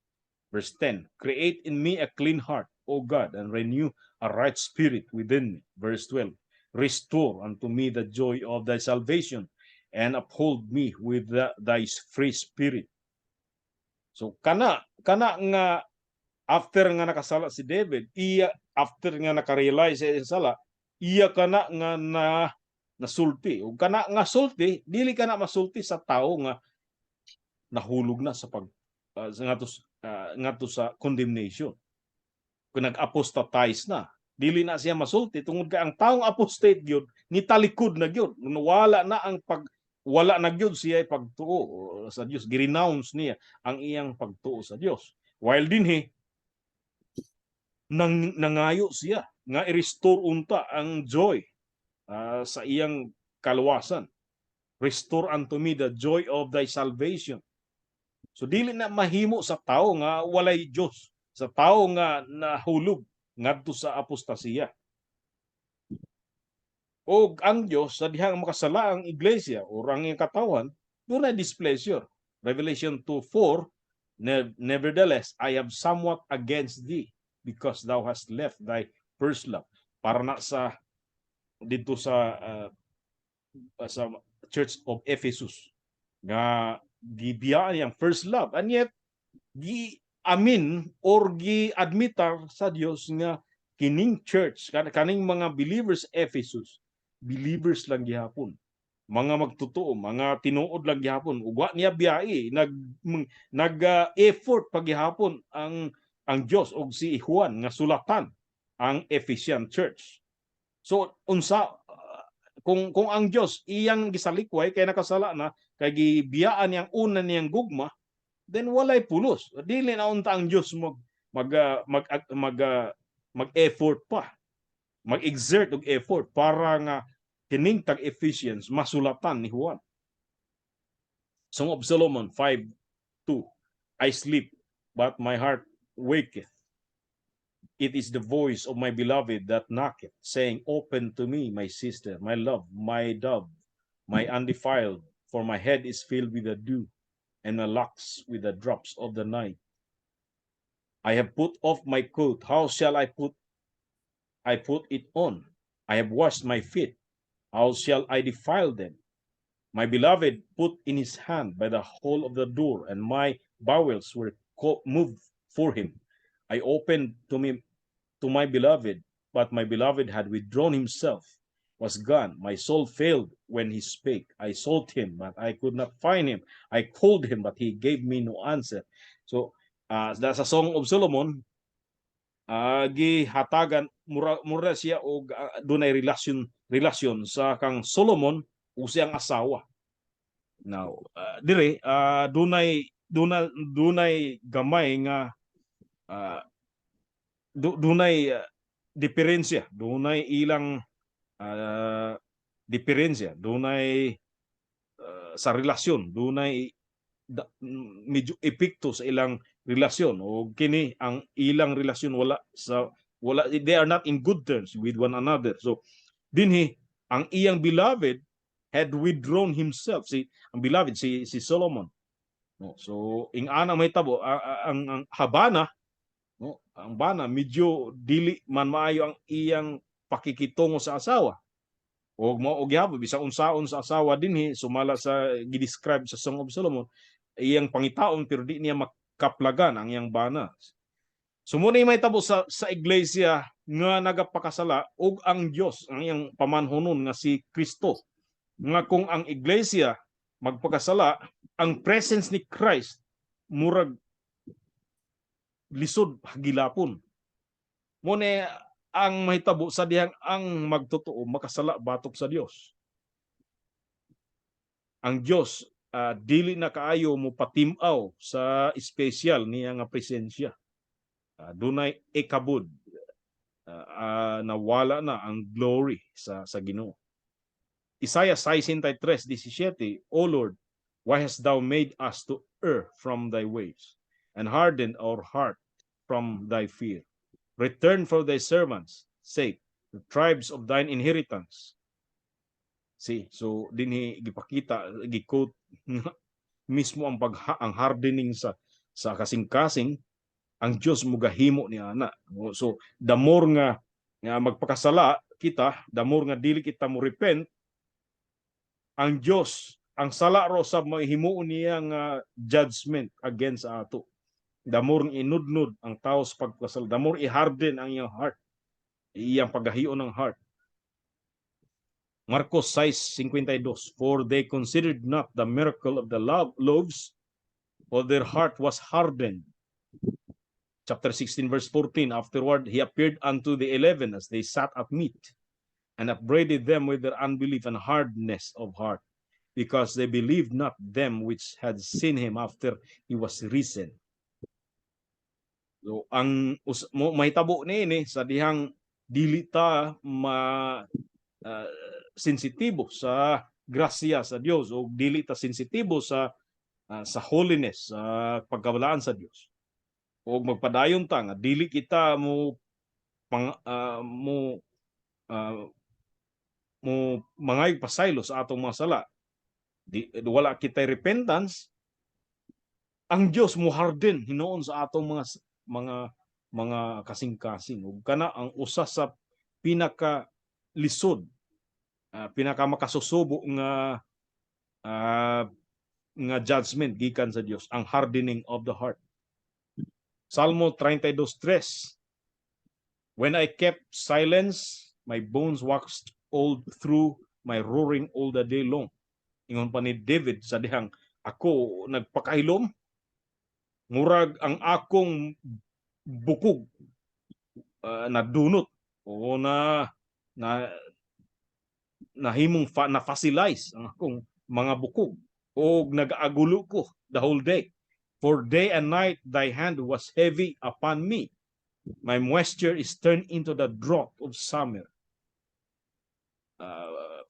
Verse 10, "Create in me a clean heart, O God, and renew a right spirit within me." Verse 12, "Restore unto me the joy of thy salvation and uphold me with thy free spirit." So kana nga after nga nakasala si David, iya after nga nakarealize siya sa sala, iya kana nga na nasulti. Ug kana nga sulti, dili kana masulti sa tao nga nahulog na sa pag ngadto sa condemnation. Kung nag-apostatize na, dili na siya masulti tungod kay ang taong apostate gyud nitalikod na gyud. Wala na ang pag wala na gyud siya pagtuo sa Dios. Gi-renounce niya ang iyang pagtuo sa Dios. While dinhi nangayo siya nga i-restore unta ang joy sa iyang kaluwasan. "Restore unto me the joy of thy salvation." So dili na mahimo sa tao nga walay Dios, sa tao nga nahulog ngadto sa apostasiya. O ang Dios, sa dihang makasala ang iglesia o ang iyang katawan, dunay displeasure. Revelation 2:4, "Nevertheless, I have somewhat against thee, because thou hast left thy first love." Para na sa dito sa Church of Ephesus nga gibiyaan niyang first love, and yet gi amin or gi-admitar sa Dios nga kining church, kaning mga believers Ephesus, believers lang gihapon, mga magtotoo, mga tinuod lang gihapon, ug wa niya biyai, nag effort pagihapon ang Dios og si Juan nga sulatan ang Ephesian Church. So unsa kung ang Dios iyang gisalikway kay nakasala na, kay gibiyaan niyang una niyang gugma, then walay pulos. Dili na unta ang Dios mag mag mag mag, mag-effort pa, mag-exert og effort para nga kining tag Ephesians masulatan ni Juan. Song of Solomon 5:2, "I sleep, but my heart waketh." It is the voice of my beloved that knocketh, saying, "Open to me, my sister, my love, my dove, my undefiled, for my head is filled with the dew, and my locks with the drops of the night. I have put off my coat. How shall I put it on? I have washed my feet. How shall I defile them?" My beloved put in his hand by the hole of the door, and my bowels were moved for him. I opened to me to my beloved, but my beloved had withdrawn himself, was gone. My soul failed when he spake. I sought him, but I could not find him. I called him, but he gave me no answer. So, sa Song of Solomon, gihatagan mura, mura siya og dunay relasyon sa kang Solomon ug siyang asawa. Now, dire dunay gamay nga dunay diferensya, dunay ilang diferensya, dunay sa relasyon, dunay medyo epekto sa ilang relasyon o kini ang ilang relasyon wala sa wala, they are not in good terms with one another. So dinhi ang iyang beloved had withdrawn himself, si ang beloved si Solomon, no? So ing-ana may tabo ang habana, no, ang bana medyo dili man maayo ang iyang pakikitungo sa asawa og mao og gihapon bisag unsaon sa asawa dinhi sumala sa gi-describe sa Song of Solomon, iyang pangitaon pero di niya makaplagan ang iyang bana. So mao may tabo sa iglesia nga nagapakasala ug ang Dios, ang iyang pamanhonon nga si Kristo, nga kung ang iglesia magpakasala, ang presence ni Christ murag lisod gilapon. Mao ni ang mahitabo sa dihang ang magtotoo makasala batok sa Dios. Ang Dios dili na kaayo mo patim-aw sa espesyal niya nga presensya. Dunay Ichabod, nawala na ang glory sa Ginoo. Isaiah 63:17, "O Lord, why hast thou made us to err from thy ways and hardened our heart from thy fear? Return for thy servants' sake, the tribes of thine inheritance." See, so dinhi gipakita, gi-quote mismo ang hardening sa kasing-kasing, ang Dios mugahimo ni ana. So the more nga magpakasala kita, the more nga dili kita mo repent, ang Dios ang sala ro sab mahimuon niya nga judgment against ato. The more inudnod ang tao sa pagkasala, the more i-harden ang iyang heart, iyang paggahion ng heart. Marcos 6:52, "For they considered not the miracle of the loaves, for their heart was hardened." Chapter 16 verse 14, "Afterward he appeared unto the 11 as they sat at meat, and upbraided them with their unbelief and hardness of heart, because they believed not them which had seen him after he was risen." So ang mo mahitabo niini sa dihang dili ta ma sensitibo sa grasya sa Dios o dili ta sensitibo sa holiness, sa pagkabalaan sa Dios. O magpadayon ta nga dili kita mo mangayog pasaylo sa atong mga sala. Di, wala kita repentance, ang Dios mo harden hinuon sa atong mga kasing-kasing ug kana ang usa sa pinaka lisod, pinaka makasusubo nga judgment gikan sa Dios, ang hardening of the heart. Salmo 32:3, "When I kept silence, my bones waxed old through my roaring all the day long." Ingon pa ni David sa dihang ako nagpakahilom, murag ang akong bukog nadunot o na nahimong na fossilize ang akong mga bukog og nag-agulo ko the whole day. "For day and night thy hand was heavy upon me. My moisture is turned into the drought of summer."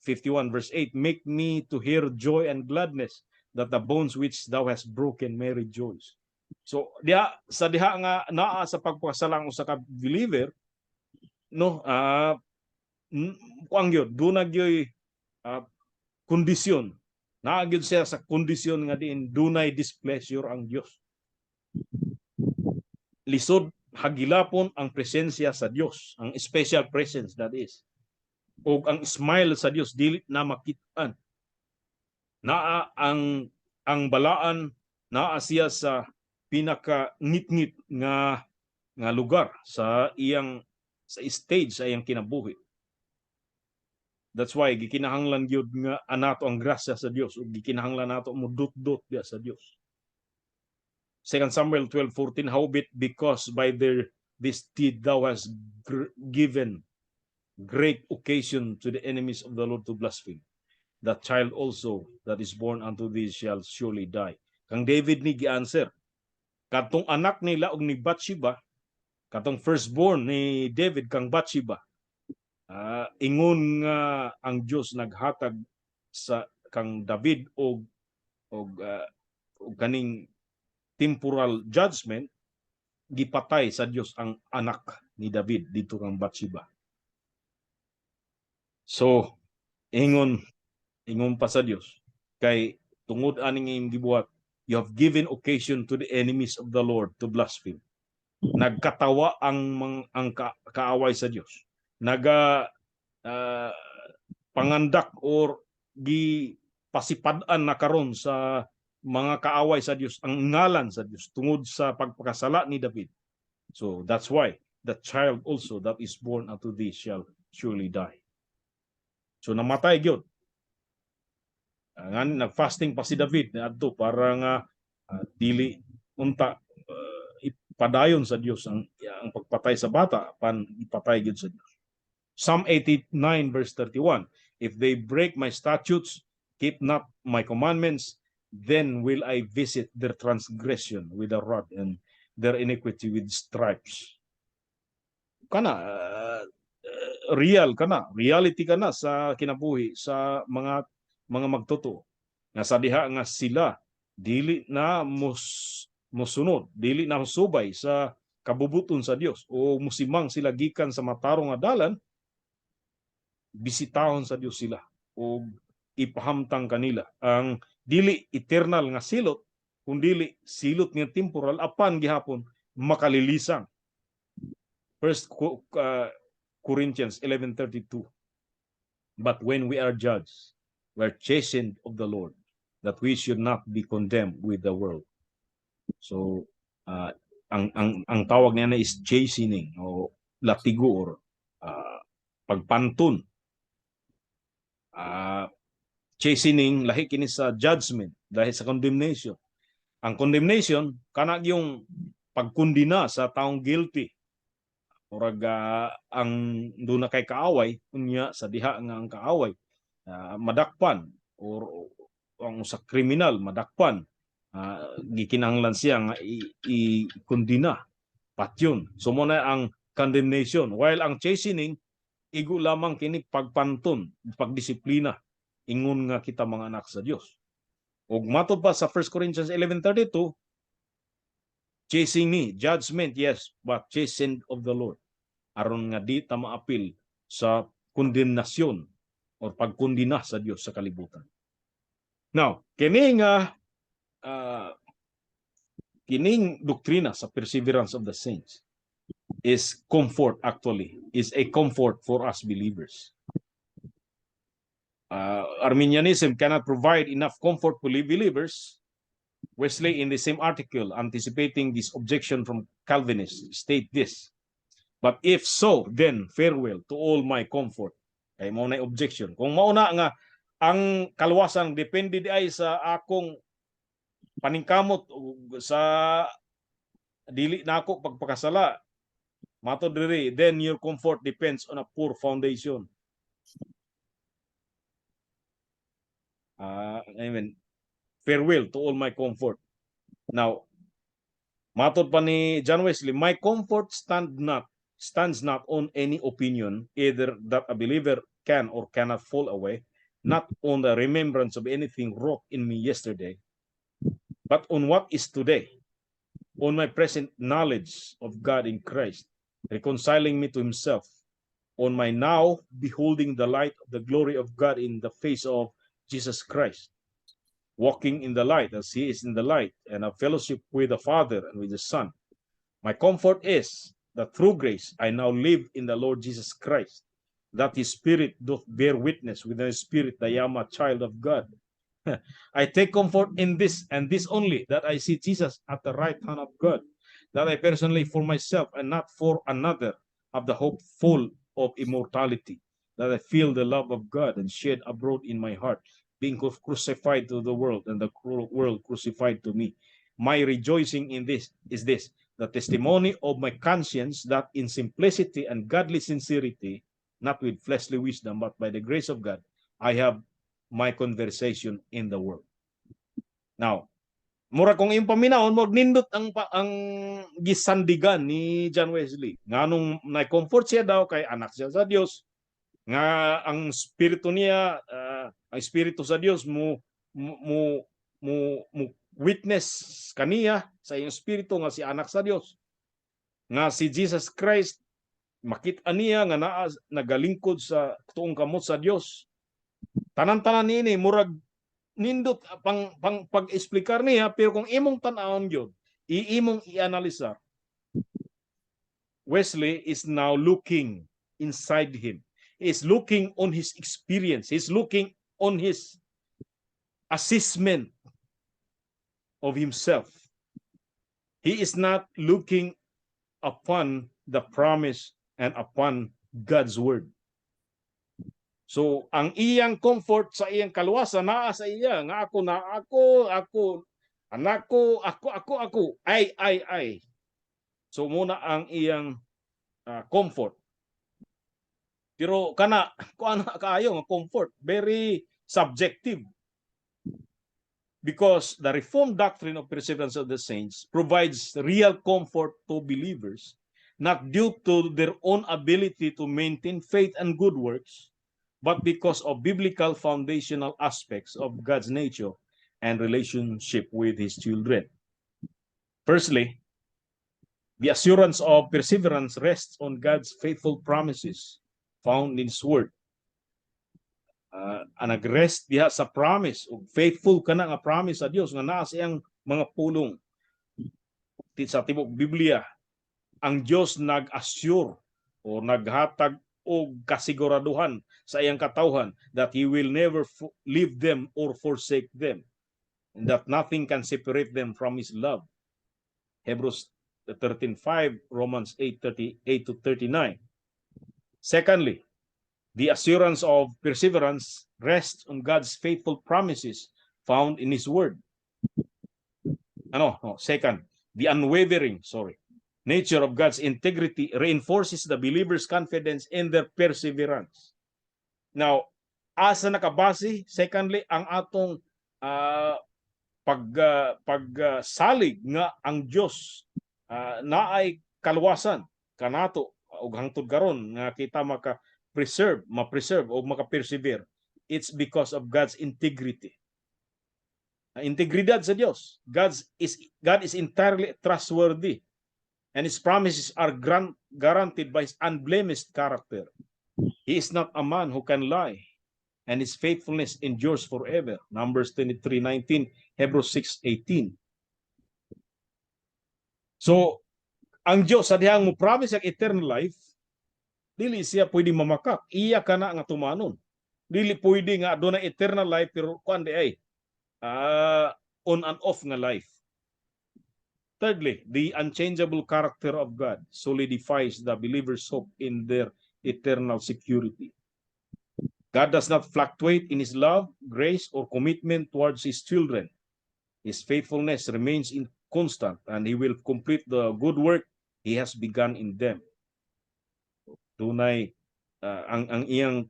51 verse 8, "Make me to hear joy and gladness, that the bones which thou hast broken may rejoice." So diha sa diha nga naa sa pagpakasala ang usa ka believer, no, kuang gyud, duna gyoy kondisyon. Naa gyud siya sa kondisyon nga diin dunay displeasure ang Dios. Lisod hagilapon ang presensya sa Dios, ang special presence, that is. O ang smile sa Dios dili na makitaan. Naa ang balaan, naa siya sa pinaka ngit-ngit nga lugar sa iyang sa stage sa iyang kinabuhi. That's why gikinahanglan gyud nga anato ang grasya sa Dios ug gikinahanglan nato mudut-dot biya sa Dios. 2 Samuel 12:14: "Howbeit because by their this deed thou hast given great occasion to the enemies of the Lord to blaspheme, that child also that is born unto thee shall surely die." Kang David ni gi-answer katong anak nila og ni Bathsheba, katong firstborn ni David kang Bathsheba, ingon nga ang Dios naghatag sa kang David og kaning temporal judgment, gipatay sa Dios ang anak ni David dito kang Bathsheba. So ingon pa sa Dios, kay tungod aning imong gibuhat, you have given occasion to the enemies of the Lord to blaspheme. Nagkatawa ang mang, ang kaaway sa Dios. Naga pangandak or gi pasipad-an na karon sa mga kaaway sa Dios ang ngalan sa Dios tungod sa pagpakasala ni David. So that's why the child also that is born unto thee shall surely die. So namatay gyud. Nga nag-fasting pa si David adto para nga dili unta ipadayon sa Dios ang pagpatay sa bata, pan ipatay gyud sa Dios. Psalm 89 verse 31: "If they break my statutes, keep not my commandments, then will I visit their transgression with a rod and their iniquity with stripes." Kana real kana, reality kana sa kinabuhi sa mga magtotoo. Nga sa diha nga sila dili na musunod, dili na musubay sa kabubuton sa Dios o musimang sila gikan sa matarong nga dalan, bisitahon sa Dios sila o ipahamtang kanila ang dili eternal nga silot kundili silot nga temporal apan gihapon makalilisang. First Corinthians 11:32: "But when we are judged, we are chastened of the Lord, that we should not be condemned with the world." So ang tawag niya na is chastening o latigo or pagpanton. Chastening lahi kini sa judgment dahil sa condemnation. Ang condemnation kana yung pagkundina sa taong guilty. Murag ang duna kay kaaway, unya sa diha nga ang kaaway madakpan or ang usa kriminal madakpan, gikinahanglan siya nga i-kundina, patyon. So mo na ang condemnation, while ang chastening igo lamang kini pagpanton, pagdisiplina ingon nga kita mga anak sa Dios. Ug matod pa sa 1 Corinthians 11:32, chasing ni judgment, yes, but chastened of the Lord, aron nga di ta maapil sa kondemnasyon or pagkondena sa Dios sa kalibutan. Now, kini nga kining doktrina sa perseverance of the saints is comfort, actually, is a comfort for us believers. Arminianism cannot provide enough comfort to believers. Wesley, in the same article, anticipating this objection from Calvinists, state this: "But if so, then farewell to all my comfort." Kay mao na objection. Kung mao na nga ang kaluwasan depende di ay sa akong paningkamot ug sa dili nako pagpakasala, matod diri, then your comfort depends on a poor foundation. I mean, farewell to all my comfort. Now, matod pa ni John Wesley, "My comfort stands not on any opinion, either that a believer can or cannot fall away, not on the remembrance of anything wrought in me yesterday, but on what is today." On my present knowledge of God in Christ, reconciling me to Himself, on my now beholding the light of the glory of God in the face of Jesus Christ, walking in the light as He is in the light, and have fellowship with the Father and with the Son. My comfort is that through grace I now live in the Lord Jesus Christ, that His Spirit doth bear witness with my spirit that I am a child of God. I take comfort in this and this only, that I see Jesus at the right hand of God, that I personally for myself and not for another have the hope full of immortality, that I feel the love of God and shed abroad in my heart, being crucified to the world and the world crucified to me. My rejoicing in this is this, the testimony of my conscience that in simplicity and godly sincerity, not with fleshly wisdom, but by the grace of God, I have my conversation in the world. Now, mura kung iyong paminawon, mo nindot ang gisandigan ni John Wesley. Nganong na-comfort siya daw kay anak siya sa Dios, nga ang spirito niya, ang espiritu sa Dios mo witness kaniya sa iyang espiritu nga si anak sa Dios. Nga si Jesus Christ makita niya nga naa nagalingkod sa tuong kamot sa Dios. Tanan-tanan niini murag nindot pang pag-explicar niya, pero kung imong tan-awon gyud, iimong i-analisa, Wesley is now looking inside him. He is looking on his experience. He's looking on his assessment of himself. He is not looking upon the promise and upon God's word. So, ang iyang comfort sa iyang kaluwasan naa sa iya nga ako na ako, ako, anak ko, ako, ako, ako, ay, I. So muna ang iyang comfort. Pero kana kuan na kaayo nga comfort, very subjective. Because the Reformed doctrine of perseverance of the saints provides real comfort to believers, not due to their own ability to maintain faith and good works, but because of biblical foundational aspects of God's nature and relationship with His children. Firstly, the assurance of perseverance rests on God's faithful promises found in His Word. Nag-rest diha sa promise ug faithful kana nga promise sa Dios nga naa sa iyang mga pulong. Sa tibok Biblia, ang Dios nag-assure o naghatag og kasiguraduhan sa iyang katawhan that He will never leave them or forsake them and that nothing can separate them from His love. Hebrews 13:5, Romans 8:38 to 39. Secondly, the assurance of perseverance rests on God's faithful promises found in His Word. Ano? No, second, the unwavering, sorry, nature of God's integrity reinforces the believer's confidence in their perseverance. Now, asa nakabase, secondly, ang atong pagsalig nga ang Dios naay kaluwasan kanato ug hangtod karon nga kita maka preserve, ma-preserve o maka-persevere? It's because of God's integrity. Ang integridad sa Dios. God is entirely trustworthy and His promises are guaranteed by His unblemished character. He is not a man who can lie, and His faithfulness endures forever. Numbers 23:19, Hebrews 6:18. So, ang Dios sa dihang mo promise ang eternal life, dili siya pwede mamakak. Iya kana nga tumanon. Dili pwede nga aduna eternal life pero kuan di ay on and off nga life. Thirdly, the unchangeable character of God solidifies the believer's hope in their eternal security. God does not fluctuate in His love, grace, or commitment towards His children. His faithfulness remains in constant and He will complete the good work He has begun in them. Dunay ang iyang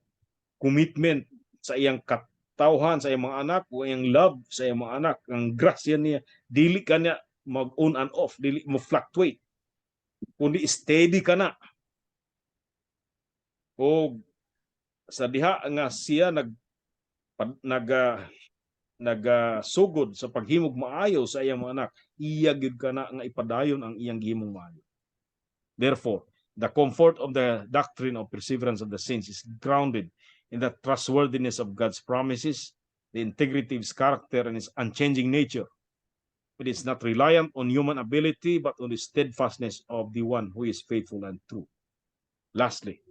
commitment sa iyang katawhan, sa iyang mga anak, o iyang love sa iyang mga anak, ang grasya niya, dili ka niya mag on and off, dili mo fluctuate. Kundi steady ka na. O sa diha nga siya nag nag Nagasugod sa paghimog maayo sa iyang mga anak, iya gyud kana nga ipadayon ang iyang gihimong maayo. Therefore, the comfort of the doctrine of perseverance of the saints is grounded in the trustworthiness of God's promises, the integrity of His character, and His unchanging nature. It is not reliant on human ability, but on the steadfastness of the one who is faithful and true. Lastly,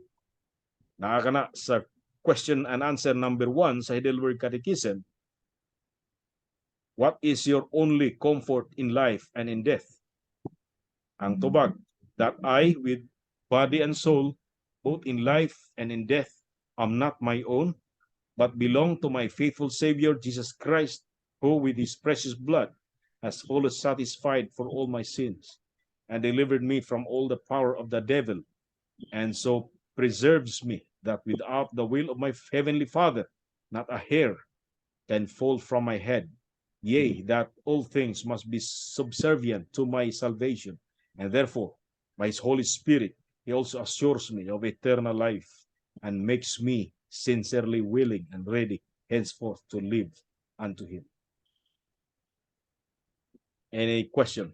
naa kana sa question and answer number 1 sa Heidelberg Catechism: What is your only comfort in life and in death? Ang tubag, that I, with body and soul, both in life and in death, am not my own, but belong to my faithful Savior, Jesus Christ, who with His precious blood has fully satisfied for all my sins and delivered me from all the power of the devil, and so preserves me that without the will of my heavenly Father, not a hair can fall from my head. Yea, that all things must be subservient to my salvation. And therefore, by His Holy Spirit, He also assures me of eternal life and makes me sincerely willing and ready henceforth to live unto Him. Any question?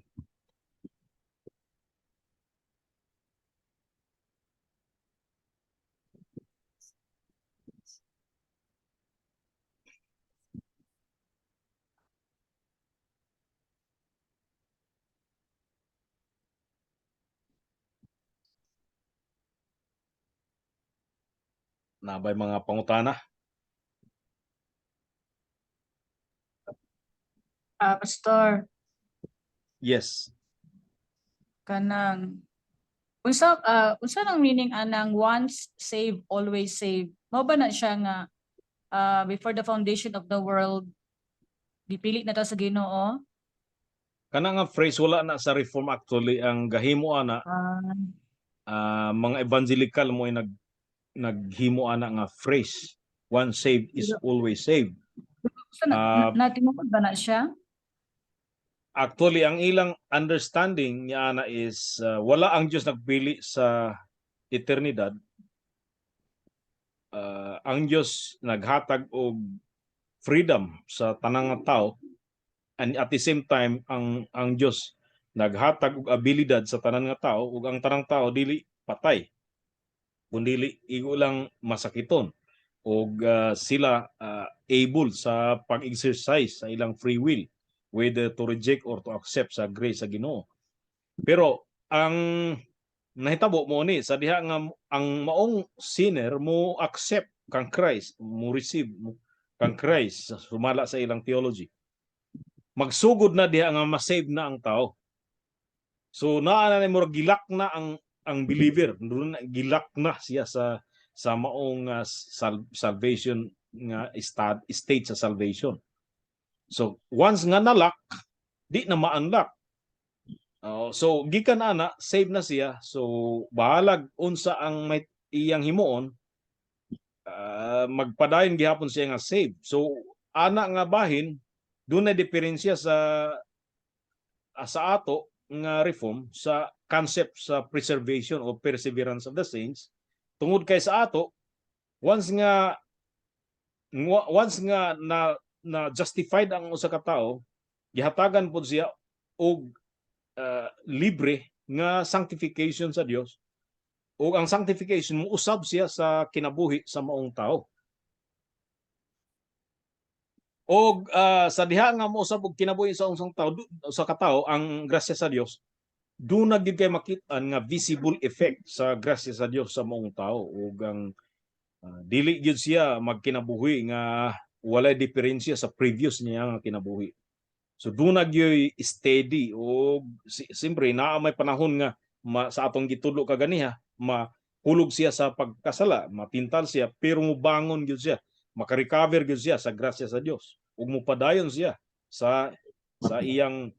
Naa bay mga pangutana? Ah, Pastor, Yes. Kanang unsa nang meaning anang "once saved, always saved"? Mao ba na siya nga before the foundation of the world gipili na ta sa Ginoo? Kana nga phrase, wala na sa Reform actually. Ang gahimo ana, mga evangelical mo ay naghimo ana nga phrase, "Once saved is always saved." So na tinuod ba na siya? Actually, ang ilang understanding niya ana is wala ang Dios nagpili sa eternidad. Ang Dios naghatag og freedom sa tanang nga tao, and at the same time ang Dios naghatag og abilidad sa tanan nga tao, ug ang tanang tao dili patay kun dili igo lang masakiton, og sila able sa pag-exercise sa ilang free will, whether to reject or to accept sa grace sa Ginoo. Pero ang nahitabo mo ni sa diha nga ang maong sinner mo accept kang Christ, mo receive mo kang Christ sumala sa ilang theology. Magsugod na diha nga ma-save na ang tao. So naa na ni murag gi-lock na ang believer, doon na gi-lock na siya sa maong salvation nga state sa salvation. So once nga na-lock, di na ma-unlock. Oh, so gikan ana, save na siya. So bahalag unsa ang may iyang himuon, magpadayon gihapon siya nga save. So ana nga bahin, doon na diferensya sa ato nga Reform sa concept sa preservation o perseverance of the saints, tungod kay sa ato, once nga na na justified ang usa ka tawo, gihatagan pod siya og libre nga sanctification sa Dios, ug ang sanctification mousab siya sa kinabuhi sa maong tao. Og sa diha nga mousab og kinabuhi sa unsang tao, sa katao ang grasya sa Dios, doon na gid kay makit-an nga visible effect sa grasya sa Dios sa maong tao, ug ang dili gyud siya magkinabuhi nga walay diferensya sa previous niya nga kinabuhi. So doon na gyud steady, og siyempre naa may panahon nga sa atong gitudlo kaganiha, mahulog siya sa pagkasala, matintal siya, pero mobangon gyud siya, makarecover gyud siya sa grasya sa Dios ug mopadayon siya sa iyang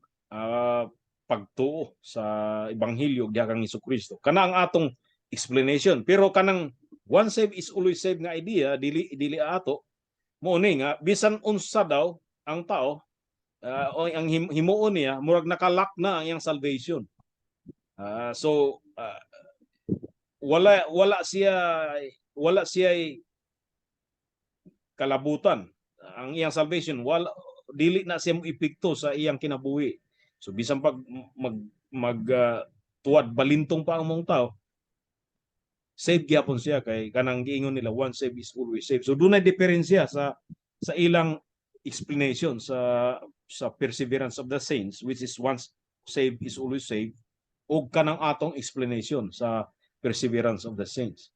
pagtuo sa ebanghelyo diha kang Kristo. Kana ang atong explanation. Pero kanang "once saved is always saved" nga idea, dili ato. Mo ni nga bisan unsa daw ang tao o ang himuon niya, murag naka-lock na ang iyang salvation. So wala siya kalabutan. Ang iyang salvation, wala, dili na siya epekto sa iyang kinabuhi. So bisan pag mag mag tuwad balintong pa ang mong tao, save gyapon siya kay kanang giingon nila, once saved is always saved. So dunay diferensya sa ilang explanation sa perseverance of the saints, which is once saved is always saved, ug kanang atong explanation sa perseverance of the saints.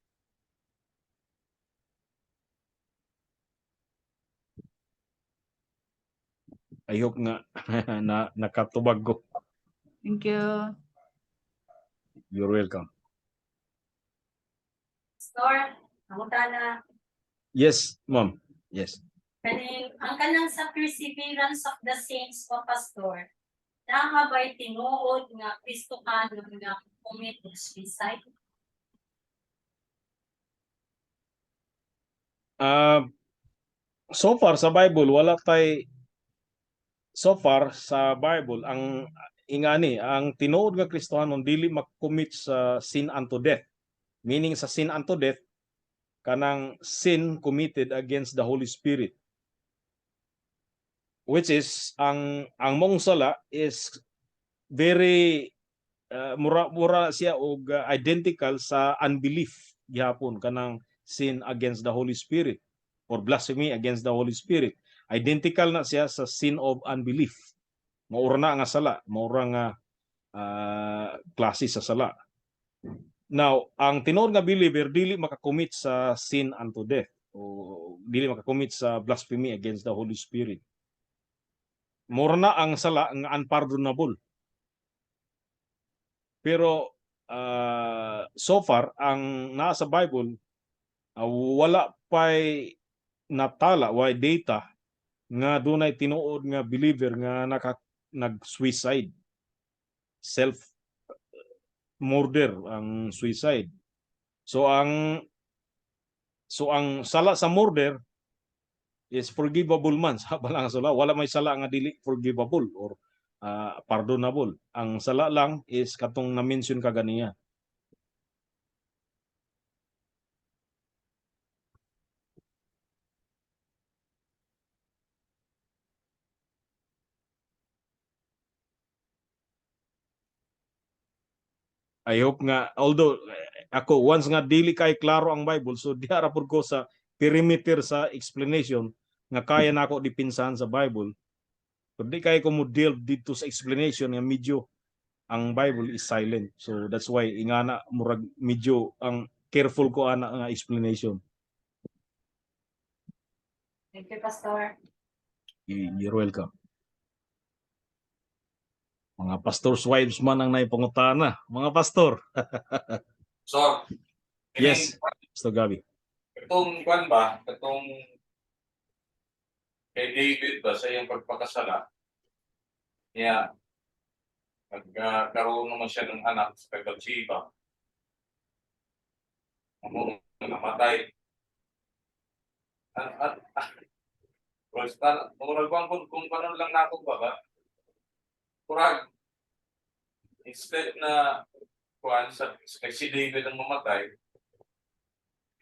I hope nga na nakatubag ko. Thank you. You're welcome. Pastor, na. Yes, ma'am. Yes. Kaning, ang kanang sa perseverance of the saints po, Pastor, naa ba'y tinuod nga Kristohanon nga commit suicide? So far sa Bible, wala tay, so far sa Bible, ang ingani, ang tinuod nga Kristohanon dili mag-commit sa sin unto death. Meaning sa sin unto death, kanang sin committed against the Holy Spirit. Which is ang mong sala is very mura mura siya og identical sa unbelief gihapon, kanang sin against the Holy Spirit or blasphemy against the Holy Spirit. Identical na siya sa sin of unbelief. Maura na nga sala, maura nga klase sa sala. Now, ang tinuod nga believer dili makakommit sa sin unto death o dili makakommit sa blasphemy against the Holy Spirit. Mura na ang sala nga unpardonable. Pero so far ang naa sa Bible, wala pa'y natala, way data nga dunay tinuod nga believer nga nag-suicide. Self murder ang suicide. So ang sala sa murder is forgivable man sa balang sala. Wala may sala nga dili forgivable or pardonable. Ang sala lang is katong na-mention kaganiya. I hope nga, although ako, once nga dili kay klaro ang Bible, so diha ra pud ko sa perimeter sa explanation nga kaya nako dipinsahan sa Bible. Pero di kay ko mo delve dito sa explanation nga medyo ang Bible is silent. So that's why ingana murag medyo ang careful ko ana nga explanation. Thank you, Pastor. You're welcome. Mga pastors' wives man ang naipangutana. Mga pastor. So, Yes. Pastor Gabi. Itong kwan ba, itong kay David ba sa iyang pagpakasala, niya, nagkaroon naman siya ng anak sa kay Bathsheba. Amo namatay. At basta, murag bang kung kanon lang nako ba, murag, instead na kuan sa kay si David ang mamatay,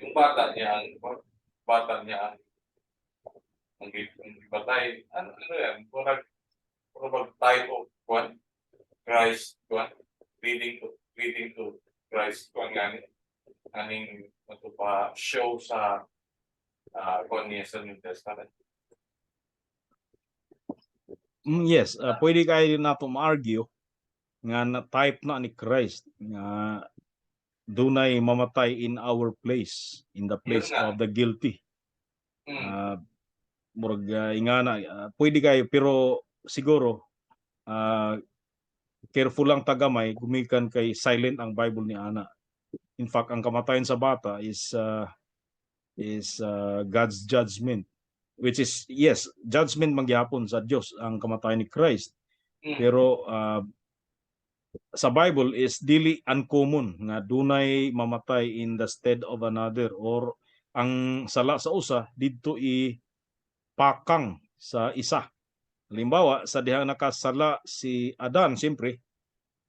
yung bata niya ang batay. Ano yan? Murag type of kuan, Christ, kuan, leading to Christ, kuan gani, aning pa show sa kuan niya sa New Testament? Yes, pwede kayo nato ma-argue nga na type na ni Christ nga dunay mamatay in our place, in the place Yun nga. Of the guilty. Murag ingana, pwede kayo, pero siguro careful lang tagamay gumikan kay silent ang Bible ni ana. In fact, ang kamatayan sa bata is God's judgment, which is, yes, judgment mangyapon sa Dios ang kamatayan ni Christ. Pero sa Bible is dili uncommon nga dunay mamatay in the stead of another or ang sala sa usa didto i pakang sa isa. Halimbawa, sa dihang nakasala si Adan, siyempre,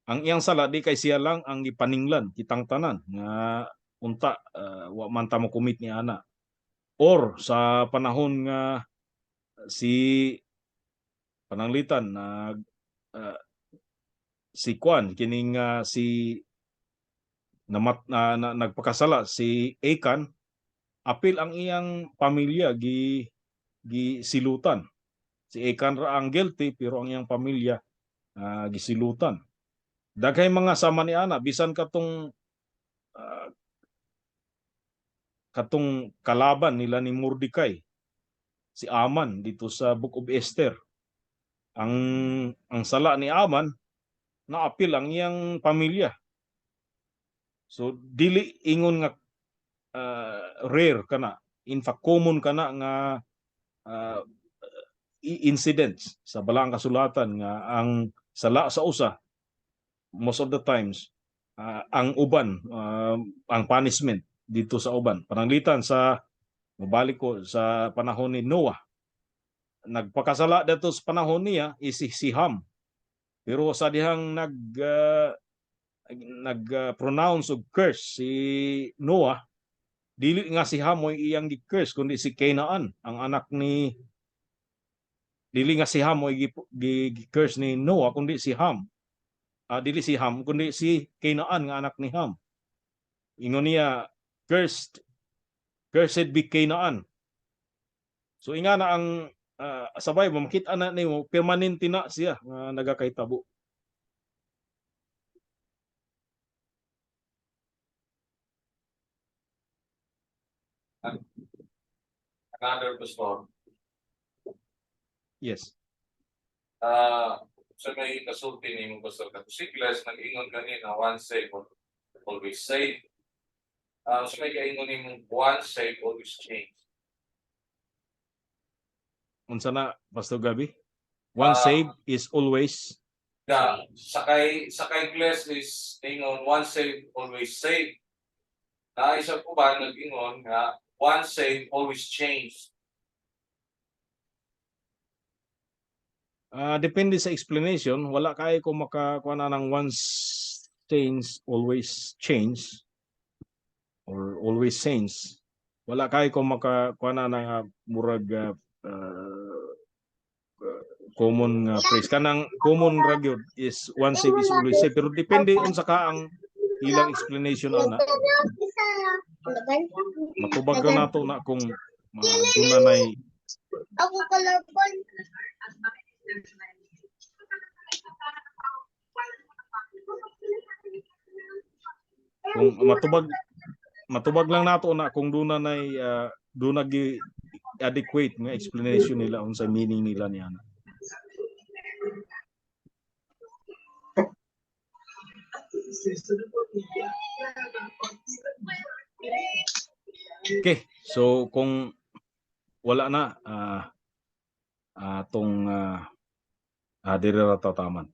ang iyang sala di kay siya lang ang gipaninglan, kitang tanan nga unta wa man ta mo commit ni ana. Or sa panahon nga Si pananglitan nag si Kwan kining si namat na, nagpakasala si Achan, apil ang iyang pamilya gi gisilutan. Si Achan ra ang guilty, pero ang iyang pamilya gisilutan. Daghay mga sama ni ana, bisan katong kalaban nila ni Mordecai, si Aman, dito sa Book of Esther. Ang sala ni Aman, naapil ang iyang pamilya. So dili ingon nga rare kana, in fact common kana nga incidents sa Balaang Kasulatan nga ang sala sa usa, most of the times ang uban, ang punishment dito sa uban. Pananglitan sa, mabalik ko sa panahon ni Noah, nagpakasala dito sa panahon niya is si Ham, pero sa dihang nag pronounce og curse si Noah, dili nga si Ham mo'y iyang gi-curse kundi si Canaan ang anak ni, dili nga si Ham mo'y gi-curse ni Noah kundi si Ham, dili si Ham kundi si Canaan nga anak ni Ham. Ingon niya, "Cursed be Canaan." So inga na ang sa Bible, makita na nimo permanente na siya nga nagakahitabo. Another, Pastor. Yes. Sa may kasulti nimo, Pastor, kato si Gles nag-ingon kanina, "Once saved, always saved." Sa may kaingon nimo, "Once saved, always change"? Unsa na, Pastor Gabi? One saved is always Na sa kay Gles is ingon, "Once saved, always saved." Na isa po ba nag-ingon nga, "Once saved, always change"? Depende sa explanation. Wala kay ko makakuha na ng once change, always change or always change. Wala kay ko makakuha na ng murag common nga phrase. Kanang common ra gyud is once saved is always saved. Pero depende unsa ka ang ilang explanation ana. Matubag ra nato na kung duna nay Ako kalaban. Kung matubag lang nato na kung duna nay duna gi adequate nga explanation nila unsa meaning nila niya. Okay, so kung wala na atong diri ra ta taman.